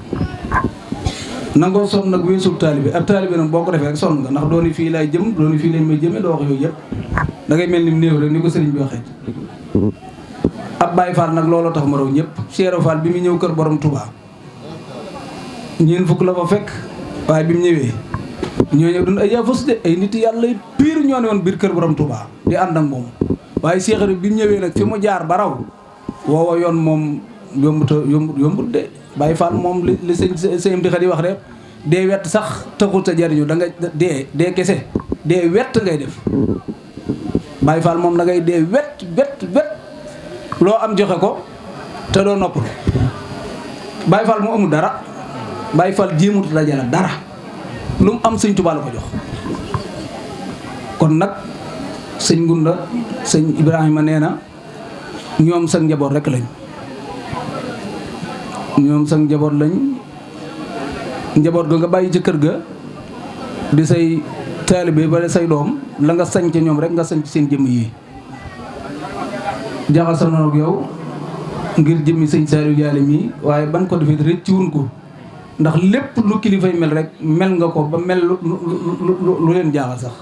nangoo sonn nag weesul taalibe ab taalibe nag boo ko defee rek sonn nga ndax dooni fii laay jëm dooni fii lañ may jëmee doo wax yooyu yëpp da ngay mel ni mu néew rek ni ko sëriñ bi waxee ab Baay Faal nag looloo tax ma raw ñëpp Cheikh Fall bi mu ñëw kër borom Touba ñeen fukk la fa fekk waaye bi mu ñëwee ñooñu doon ay yaafus de ay nit yàlla piir ñoo ne woon biir kër borom Touba di ànd ak moom waaye Cheikh bi mu ñëwee nag fi mu jaar ba raw woowa yoon moom yombut de Baye Fall moom li sëñ di xadi wax rek dee wett sax taxul sa jariñu da nga dee kese dee wett ngay def Baye Fall moom da ngay dee wett loo am joxe ko te doo noppalu Baye Fall mu amul dara Baye Fall jéemut dajale dara lu mu am sëñ Tuubaa la ko jox kon nag sëñ Ngunda sëñ Ibrahima nee na ñoom sa njaboot rek lañ ñoom sa njaboot lañ njaboot ga nga bàyyi ci kër ga di say taalibe ba say doom la nga sañ ca ñoom rek nga sañ ci seen jëmm yi jaxal sa noonu ak yow ngir jëmmi sëñ Saliou Dialé mii waaye ban ko defee rëccuwun ko ndax lépp lu kilifay mel rek mel nga ko ba mel lu leen jaaxal sax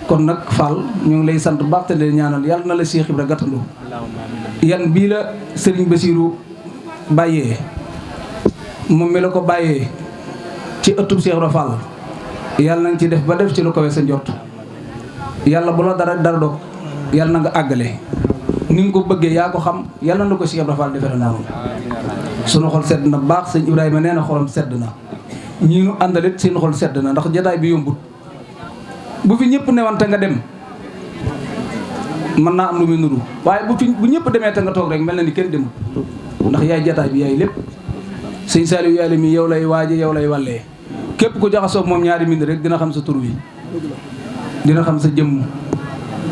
kon nag Fall ñu ngi lay sant baax te leen ñaanal yàlla na la Cheikh Ibra gàttandu yan bii la Serigne Bassirou bàyyee moom mi la ko bàyyee ci ëttub Cheikh Ibra Fall yàlla nañ ci def ba def ci lu kawe sa njort yàlla bu la dara dog yàlla na nga àggale ni nga ko bëggee yaa ko xam yàlla na ko Cheikh Ibra Fall defee na noonu sunu xol sedd na baax sëñ Ibrahima nee na xolam sedd na ñii nu àndalit seen xol sedd na ndax jataay bi yombut bu fi ñëpp newante nga dem mën naa am lu muy nuru waaye bu ñëpp demee te nga toog rek mel na ni kenn demul ndax yaay jataay bi yaay lépp sëñ Saliou Dialé mi yow lay waaje yow lay wàllee képp ku jaxasoo moom ñaari mbind rek dina xam sa tur wi dina xam sa jëmm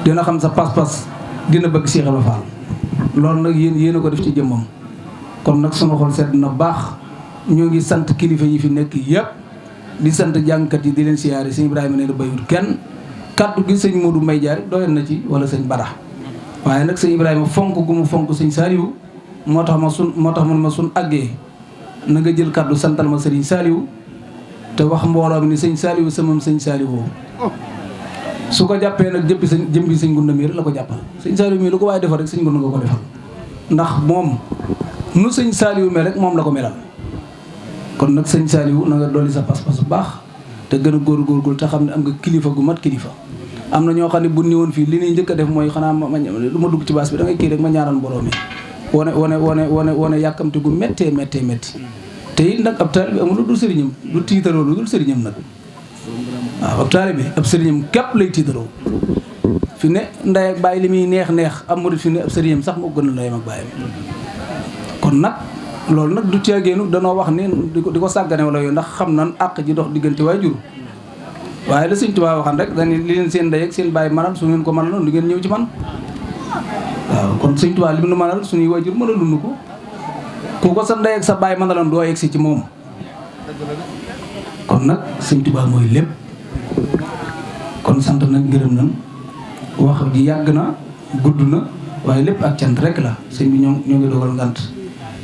dina xam sa pas-pas dina bëgg Cheikh Ibra Fall loolu nag yéen a ko def ci jëmmam kon nag sunu xol sedd na baax ñoo ngi sant kilifa yi fi nekk yëpp di sant jàngkat yi di leen siyaare sëñ Ibrahima ne la bayut kenn kaddu gi sëñ Modou Mbaye Diarra doyoon na ci wala sëñ Bada waaye nag sëñ Ibrahima fonk gu mu fonk sëñ Saliou moo tax man ma sun àggee na nga jël kaddu santal ma sëriñ Saliou te wax mbooloo mi ni sëñ Saliou samam sëñ Saliou su ko jàppee nag jëmbi sëñ Gunda mi rek la ko jàppal sëñ Saliou mi lu ko waaye defal rek sëñ Gunda nga ko defal ndax moom nu sëñ Saliou mel rek moom la ko melal kon nag sëñ Saliou na nga dolli sa pas-pas bu baax te gën a góorgóorlu te xam ne am nga kilifa gu mat kilifa am na ñoo xam ne bu ni woon fii li ñuy njëkk a def mooy xanaa lu ma dugg ci baas bi da ngay kii rek ma ñaanal mbooloo mi wane yàkkamte gu méttee te it nag ab taalibe bi amul lu dul sëriñam lu tiitaroo lu dul sëriñam nag waaw ab taalibe bi ab sëriñam képp lay tiitaroo fi ne ndey ak bàyyi li muy neex am murit fi ne ab sëriñam sax moo gën a ndeyam ak bàyyam kon nag loolu nag du ceegeenu danoo wax ni di ko sàggane wala yooyu ndax xam nan àq ji dox diggante waajur waaye la Sëñ Tuubaa waxan rek dañu li leen seen ndey ak seen bàyyi manal su ngeen ko manaloon du ngeen ñëw ci man waaw kon Sëñ Tuubaa li mu nu manal suñuy waajur mënaluñu ko ku ko sa ndey ak sa bàyyi manaloon doo egsi ci moom kon nag Sëñ Tuubaa mooy lépp kon sant nañ gërëm nañ wax ji yàgg na gudd na waaye lépp ak cant rek la sëñ bi ñoo ngi dogal ngant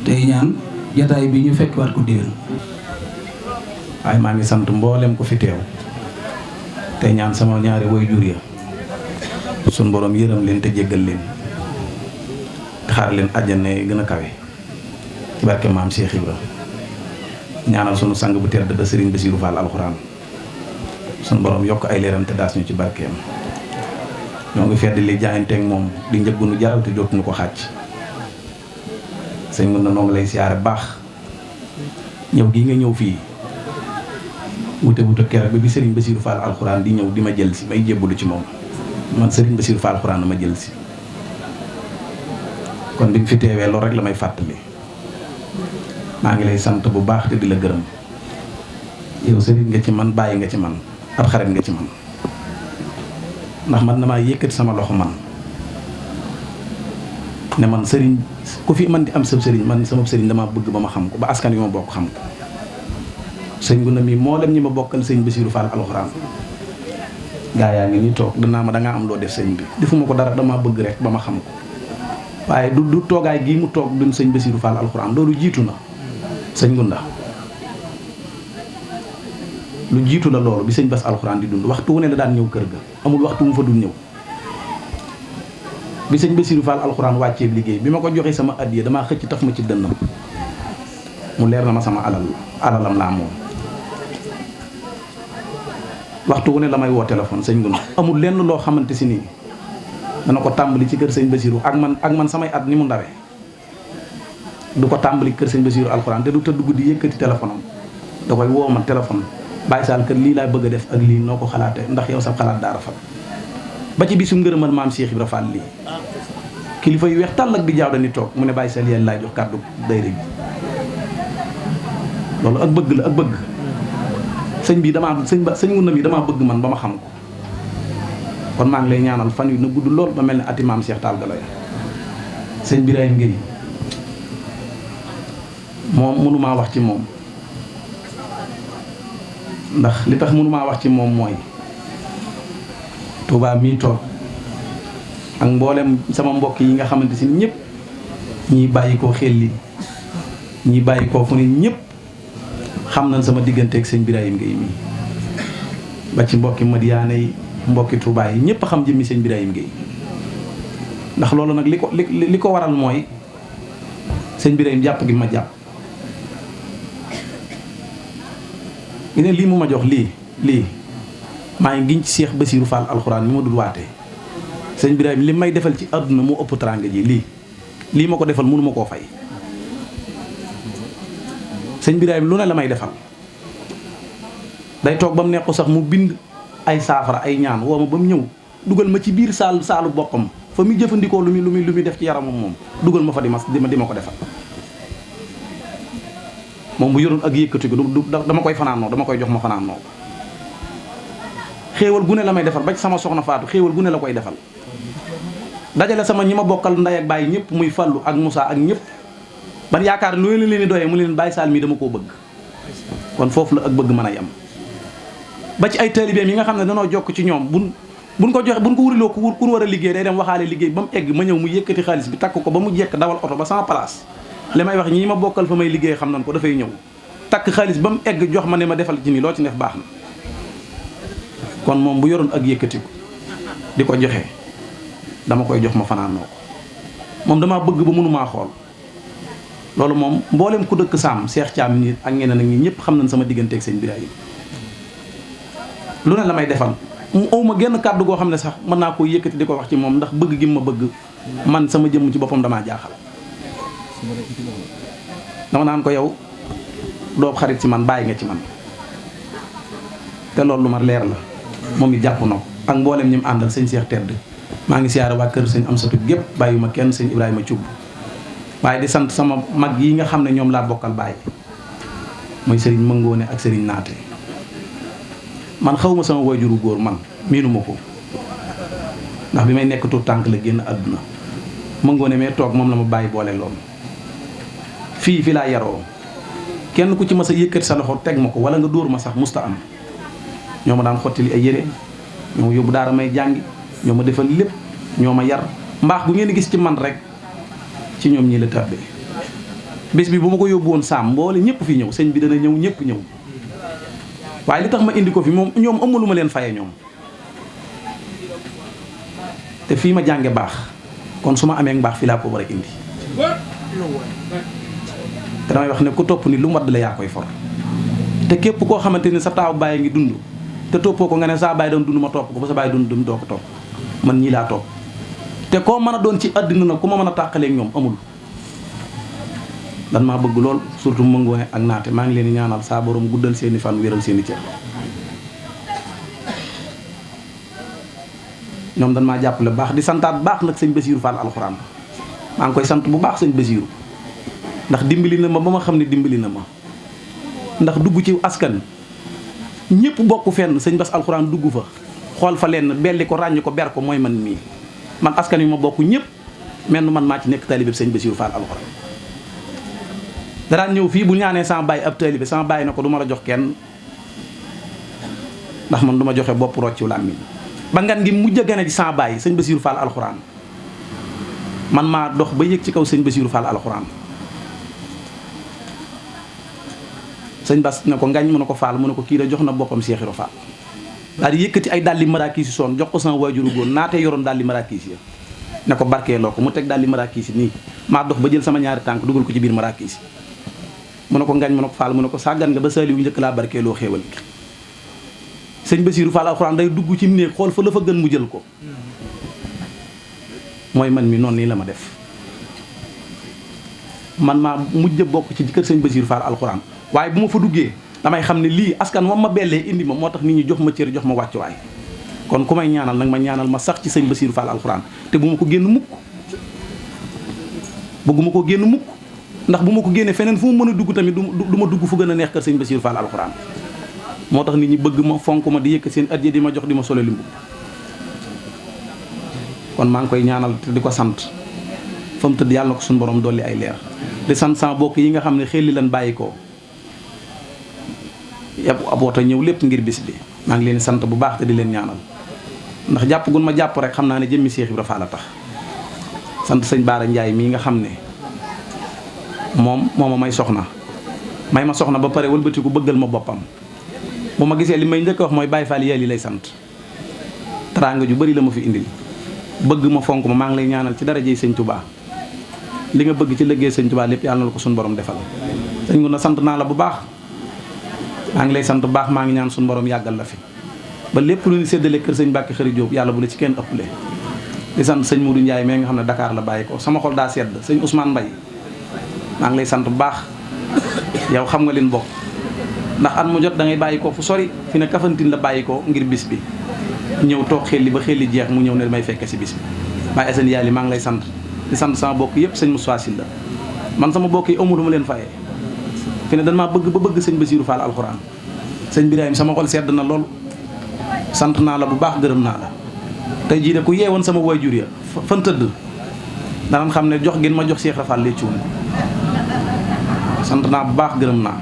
tey ñaan jataay bi ñu fekkiwaat ko déwén. waaye maa ngi sant mboolem ko fi teew tey ñaan sama ñaari waajur ya sun borom yërëm leen te jéggal leen te xaar leen àjjana gën a kawe ci barke maam Cheikh Ibra ñaanal sunu sang bu tedd ba Serigne Bassirou Fall alxuraan sun borom yokk ay leeram te daas ñu ci barkeem ñoo ngi fedd li jaayanteeg moom di njëggu nu jaral te dootuñu ko xàcc sëñ mën na noo ngi lay siyaare baax ñëw gii nga ñëw fii wute keroog bi Serigne Bassirou Fall alxuraan di ñëw di ma jël si may jébbalu ci moom man Serigne Bassirou Fall alxuraan ma jël si kon bi nga fi teewee loolu rek la may fàttali maa ngi lay sant bu baax te di la gërëm yow Serigne nga ci man bàyyi nga ci man ab xarit nga ci man ndax man damaa yëkkati sama loxo man ne man sëriñ ku fi man di am sa sëriñ man sama sëriñ dama bëgg ba ma xam ko ba askan wi ma bokk xam ko sëñ Gunda mi moo dem ñi ma bokkal sëñ Bassirou Fall alxuraan gaa yaa ngi ni toog danaa ma dangaa am loo def sëñ bi defuma ko dara dama bëgg rek ba ma xam ko waaye du toogaay gii mu toog dun sëñ Bassirou Fall alxuraan loolu jiitu na sëñ Gunda lu jiitu la loolu bi sëñ Bass alxuraan di dund waxtu wu ne la daan ñëw kër ga amul waxtu mu fa dul ñëw bi sëñ Bassirou Fall alxuraan wàccee liggéey bi ma ko joxee sama addiya damaa xëcc taf ma ci dënnam mu leer na ma sama alalam laa moom waxtu wu ne la may woo téléphone sëñ Gunda amul lenn loo xamante si nii dana ko tàmbali ci kër sëñ Bassirou ak man samay at ni mu ndawee du ko tàmbali kër sëñ Bassirou alxuraan te du tëdd guddi yëkkati téléphone am da koy woo ma téléphone Baye Sall kër lii laay bëgg a def ak lii noo ko xalaatee ndax yow sa xalaat daa rafet ba ci bisu ngërëmal maam Cheikh Ibra Fall lii kilifa yu weex tàll ak di jaaw dañuy toog mu ne Baye Sall yàlla laay jox kàddu dayre bi loolu ak bëgg la ak bëgg sëñ bi sëñ Gunda mi damaa bëgg man ba ma xam ko kon maa ngi lay ñaanal fan yu na gudd lool ba mel ne ati maam Cheikh Tall Galoya sëñ Birahim Gueye moom mënumaa wax ci moom ndax li tax mënumaa wax ci moom mooy Touba mii toog ak mboolem sama mbokk yi nga xamante si ñëpp ñii bàyyi koo xel li ñii bàyyi koo fu ne ñëpp xam nañ sama digganteeg sëñ Birahim Gueye mii ba ci mbokki Madiyaana yi mbokki Touba yi ñëpp xam jëmmi sëñ Birahim Gueye ndax loolu nag li ko waral mooy sëñ Birahim jàpp gi ma jàpp ne lii mu ma jox lii maa ngi giñ ci Cheikh Bassirou Fall alxuraan mi ma dul waatee sëñ Birahim li may defal ci àdduna moo ëpp teraanga ji lii ma ko defal mënu ma koo fay sëñ Birahim lu ne la may defal day toog ba mu nekk ko sax mu bind ay saafara ay ñaan woo ma ba mu ñëw dugal ma ci biir saalu boppam fa muy jëfandikoo lu muy def ci yaramam moom dugal ma fa di ma ko defal moom bu yoroon ak yëkkati ko dama koy fanaanoo dama koy jox ma fanaanoo xéewal gu ne la may defal ba ci sama soxna Faatu xéewal gu ne la koy defal dajale sama ñi ma bokkal ndey ak bàyyi ñëpp muy Fallu ak Moussa ak ñëpp ban yaakaar nu leen di doyee mu leen Baye Sall mii dama koo bëgg kon foofu la ak bëgg mën a yem ba ci ay taalibeem yi nga xam ne danoo jokk ci ñoom buñ ko joxe buñ ko wuriloo ku war a liggéey day dem waxaale liggéey ba mu egg ma ñëw mu yëkkati xaalis bi takk ko ba mu jekk dawal oto ba sama place li may wax ñii ma bokkal fa may liggéey xam nañ ko dafay ñëw takk xaalis ba mu egg jox ma ne ma defal ci nii loo ci def baax na kon moom bu yoroon ak yëkkatiku di ko joxe dama koy jox ma fanaanoo ko moom damaa bëgg ba mënumaa xool loolu moom mboolem ku dëkk Saam Cheikh Thiam nii ak ñeneen ak ñi ñëpp xam nañ sama digganteeg sëñ Birahim lu ne la may defal mu awma genn kàddu goo xam ne sax mën naa koo yëkkati di ko wax ci moom ndax bëgg gi ma bëgg man sama jëmm ci boppam damaa jaaxal dama naan ko yow doo xarit ci man bàyyi nga ci man te loolu lu ma leer la moom it jàpp na ko ak mboolem ñi mu àndal sëñ Cheikh Tedd maa ngi siyaare waa kër sëñ Amsatu gépp bàyyiwuma kenn sëñ Ibrahima Thioub waaye di sant sama mag yi nga xam ne ñoom laa bokkal bàyyi mooy sëriñ Mëngoone ak sëriñ Naate man xawma sama waajuru góor man miinuma ko ndax bi may nekk tuut tànk la génn àdduna Mëngoone mee toog moom la ma bàyyi boole loolu fii laa yaroo kenn ku ci ma sa yëkkati sa loxo teg ma ko wala nga dóor ma sax musta am ñoo ma daan xottili ay yére ñoo ma yóbbu daara may jàngi ñoo ma defal lépp ñoo ma yar mbaax bu ngeen gis ci man rek ci ñoom ñii la tàbbee bés bi bu ma ko yóbbu woon Saam mboole ñëpp fi ñëw sëñ bi dana ñëw ñëpp ñëw waaye li tax ma indi ko fi moom ñoom ëmmalu ma leen faye ñoom te fii ma jànge baax kon su ma amee mbaax fii laa ko war a indi te damay wax ne ku topp ni lu mu wadd la yaa koy for te képp koo xamante ni sa taaw bàyyi ngi dund te toppoo ko nga ne saa bàyyi doon dund ma topp ko ba sa bàyyi dund doo ko topp man ñii laa topp te koo mën a doon ci àddina nag ku ma mën a tàqaleeg ñoom amul dan maa bëgg lool surtout Mëngoone ak Naate maa ngi leen di ñaanal saa borom guddal seeni fan wéral seeni cër ñoom dan maa jàppale baax di santaat baax nag sëñ Bassirou Fall alxuraan maa ngi koy sant bu baax sëñ Bassirou ndax dimbali na ma ba ma xam ne dimbali na ma ndax dugg ci askan ñëpp bokk fenn sëñ Bass alxuraan dugg fa xool fa lenn belli ko ràññ ko ber ko mooy man mii man askan wi ma bokk ñëpp mel man maa ci nekk taalibe sëñ Bassirou Fall alxuraan daraan ñëw fii bu ñaanee sama baay ab taalibe sama baay na ko du ma la jox kenn ndax man du ma joxe bopp rocciw làmmiñ ba ngan ngi mujj a gane ci sama baay sëñ Bassirou Fall alxuraan man maa dox ba yëg ci kaw sëñ Bassirou Fall alxuraan sëñ Bass ne ko ngañ mu ne ko Fall mu ne ko kii da jox na boppam Cheikh Ibra Fall daal di yëkkati ay dalli maraakiis yi soon jox ko sama waajuru góor Naate yoroon dalli maraakiis yi ne ko barkeeloo ko mu teg dalli maraakiis yi nii maa dox ba jël sama ñaari tànk dugal ko ci biir maraakiis yi mu ne ko ngañ mu ne ko Fall mu ne ko sàggan nga ba saali wu njëkk laa barkeeloo xéewal sëñ Bassirou Fall alxuraan day dugg ci néeg xool fa la fa gën mu jël ko mooy man mi noonu nii la ma def man maa mujj bokk ci kër sëñ Bassirou Fall alxuraan waaye bu ma fa duggee damay xam ne lii askan moom ma bellee indi ma moo tax nit ñi jox ma cër jox ma wàccuwaay kon ku may ñaanal nag ma ñaanal ma sax ci sëñ Bassirou Fall alxuraan te bu ma ko génn mukk bëgguma ko génn mukk ndax bu ma ko génnee feneen fu mu mën a dugg tamit du ma dugg fu gën a neex kër sëñ Bassirou Fall alxuraan moo tax nit ñi bëgg ma fonk ma di yëkk seen addiya di ma jox di ma solo limbu kon maa ngi koy ñaanal te di ko sant fa mu tëdd yàlla na ko suñu borom dolli ay leer di sant sama bokk yi nga xam ne xel li lan bàyyi ko yàpp aboota ñëw lépp ngir bis bi maa ngi leen sant bu baax te di leen ñaanal ndax jàpp gun ma jàpp rek xam naa ne jëmmi Cheikh Ibra Fall a tax sant sëñ Baara Ndiaye mii nga xam ne moom moo ma may soxna ba pare wëlbatiku bëggal ma boppam bu ma gisee li may njëkk wax mooy Baye Fall yéen li lay sant teraanga ju bari la ma fi indil bëgg ma fonk ma maa ngi lay ñaanal ci darajey sëñ Touba li nga bëgg ci liggéey sëñ Touba lépp yàlla na la ko suñu borom defal sëñ Ngounda sant naa la bu baax maa ngi lay sant bu baax maa ngi ñaan suñu borom yàggal la fi ba lépp lu ñu séddale kër sëñ Mbàkke Xëri Jóob yàlla bu la ci kenn ëppale di sant sëñ Modou Ndiaye mais nga xam ne Dakar la bàyyi ko sama xol daa sedd sëñ Ousmane Mbaye maa ngi lay sant bu baax yow xam nga leen bokk ndax at mu jot da ngay bàyyi ko fu sori fi ne Kafantine la bàyyi ko ngir bis bi ñëw toog xelli ba xelli jeex mu ñëw ne may fekke si bis bi waaye seen yàlla maa ngi lay sant di sant sama bokk yëpp sëñ Moussa Sylla man sama bokk yi amul ma leen fayee fi ne dañ maa bëgg ba bëgg sëñ Bassirou Fall alxuraan sëñ Birahim sama xol sedd na lool sant naa la bu baax gërëm naa la tey jii de ku yeewoon sama waajur ya fan tëdd danañ xam ne jox ngeen ma jox Cheikh Rafal lee ciwum sant naa bu baax gërëm naa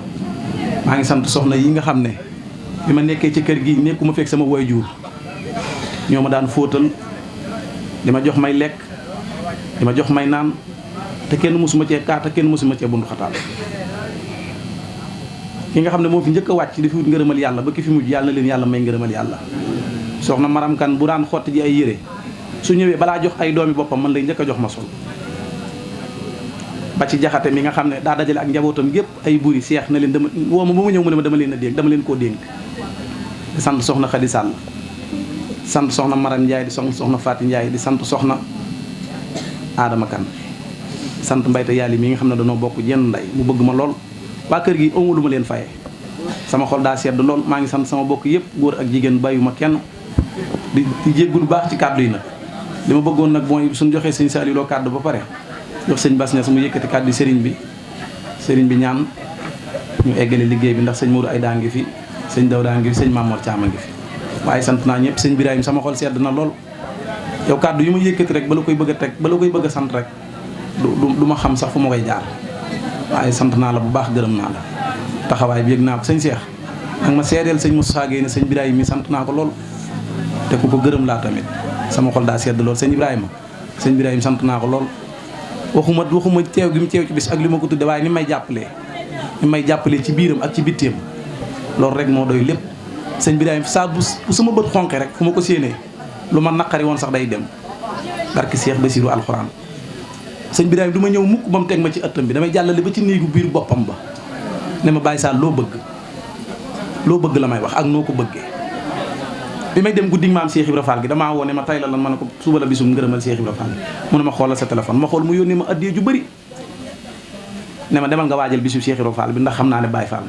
maa ngi sant soxna yi nga xam ne bi ma nekkee ci kër gi nekkuma fekk sama waajur ñoo ma daan fóotal di ma jox may lekk di ma jox may naan te kenn mësuma cee kaata kenn mësuma cee bundu xataal ki nga xam ne moo fi njëkk a wàcc di fi wut ngërëmal yàlla ba ki fi mujj yàlla na leen yàlla may ngërëmal yàlla soxna Maram Kan bu daan xotti ji ay yére su ñëwee balaa jox ay doomi boppam man lay njëkk a jox ma sol ba ci jaxate mi nga xam ne daa dajale ak njabootam gépp ay buri seex na leen dama woo ma ba ma ñëw mu ne ma dama leen a dénk dama leen koo dénk di sant soxna Xadi Sàll sant soxna Maram Ndiaye di soxna Faati Ndiaye di sant soxna Adama Kan sant mbayte yàlla mi nga xam ne danoo bokk jenn nday mu bëgg ma lool waa kër gi amu lu ma leen faye sama xol daa sedd lool maa ngi sant sama bokk yëpp góor ak jigéen bàyyu ma kenn di jéggu lu baax ci kàddu yi nag li ma bëggoon nag mooy suñ joxee sëñ Saliou Lo kàddu ba pare jox sëñ Bass Niass mu yëkkati kàddu sëriñ bi ñaan ñu eggale liggéey bi ndax sëñ Modou Ayda ngi fi sëñ Dawda ngi fi sëñ Mamor Thiam ngi fi waaye sant naa ñëpp sëñ Birahim sama xol sedd na lool yow kàddu yi ma yëkkati rek ba la koy bëgg a teg ba la koy bëgg a sant rek du ma xam sax fu ma koy jaar waaye sant naa la bu baax gërëm naa la taxawaay bi yëg naa ko sëñ Cheikh nag ma seedeel sëñ Moussa Gueye ne sëñ Birahim mi sant naa ko lool te ku ko gërëm laa tamit sama xol daa sedd lool sëñ Birahim sant naa ko lool waxuma teew gi mu teew ci bis ak li ma ko tudde waaye ni may jàppalee ci biiram ak ci bitteem loolu rek moo doy lépp sëñ Birahim saa bu sama bët xonqe rek fu ma ko séenee lu ma naqari woon sax day dem barki Cheikh Bassirou alxuraan sëñ Birahim du ma ñëw mukk ba mu teg ma ci ëttam bi damay jàllale ba ci néegu biir boppam ba ne ma Baye Sall loo bëgg la may wax ak noo ko bëggee bi may dem guddi maam Cheikh Ibra Fall gi damaa woone ma tay la lan ma ne ko suba la bisum ngërëmal Cheikh Ibra Fall mu ne ma xoolal sa téléphone ma xool mu yónnee ma addiyee ju bëri ne ma demal nga waajal bisu Cheikh Ibra Fall bi ndax xam naa ne Baye Fall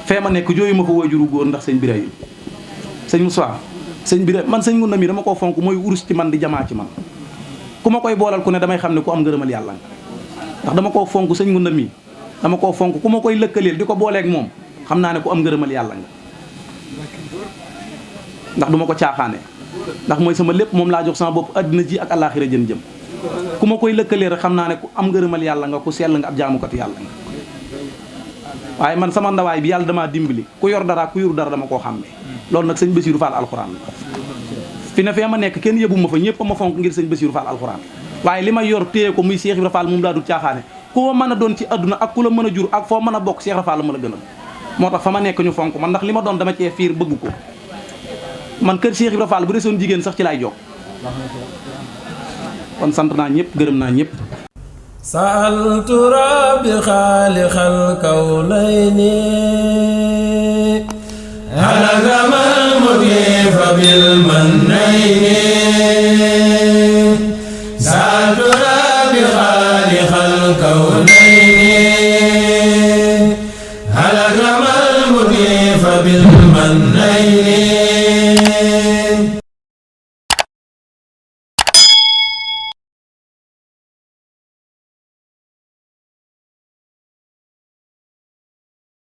fee ma nekk jooyu ma fa waajuru góor ndax sëñ Birahim sëñ Moussa sëñ Birahim man sëñ Ngounda mi dama koo fonk mooy urus ci man di jamaa ci man ku ma koy boolal ku ne damay xam ne ku am ngërëmal yàlla ndax dama koo fonk sëñ Ngounda mi dama koo fonk ku ma koy lëkkaleel di ko booleeg moom xam naa ne ku am ngërëmal yàlla nga ndax duma ko caaxaane ndax mooy sama lépp moom laa jox sama bopp àddina ji ak àllaaxira jëm ku ma koy lëkkalee rek xam naa ne ku am ngërëmal yàlla nga ku sell nga ab jaamukat yàlla nga waaye man sama ndawaay bi yàlla damaa dimbali ku yor dara ku yoru dara dama koo xàmmee loolu nag sëñ Bassirou Fall alxuraan fi ne fee ma nekk kenn yëbu ma fa ñëpp ma fonk ngir sëñ Bassirou Fall alxuraan waaye li ma yor téye ko muy Cheikh Ibra Fall moom daa dul caaxaane ku ma mën a doon ci àdduna ak ku la mën a jur ak foo mën a bokk Cheikh Ibra Fall la ma la gënal moo tax fa ma nekk ñu fonk man ndax li ma doon dama cee fiir bëgg ko man kër Cheikh Ibra Fall bu desoon jigéen sax ci laay jokk kon sant naa ñëpp gërëm naa ñëpp sa'altu rabbi xaaliqal kawnayni halakamal mugifa bil mannayni sa'altu rabbi xaaliqal kawnayni halakamal mugifa bil mannayni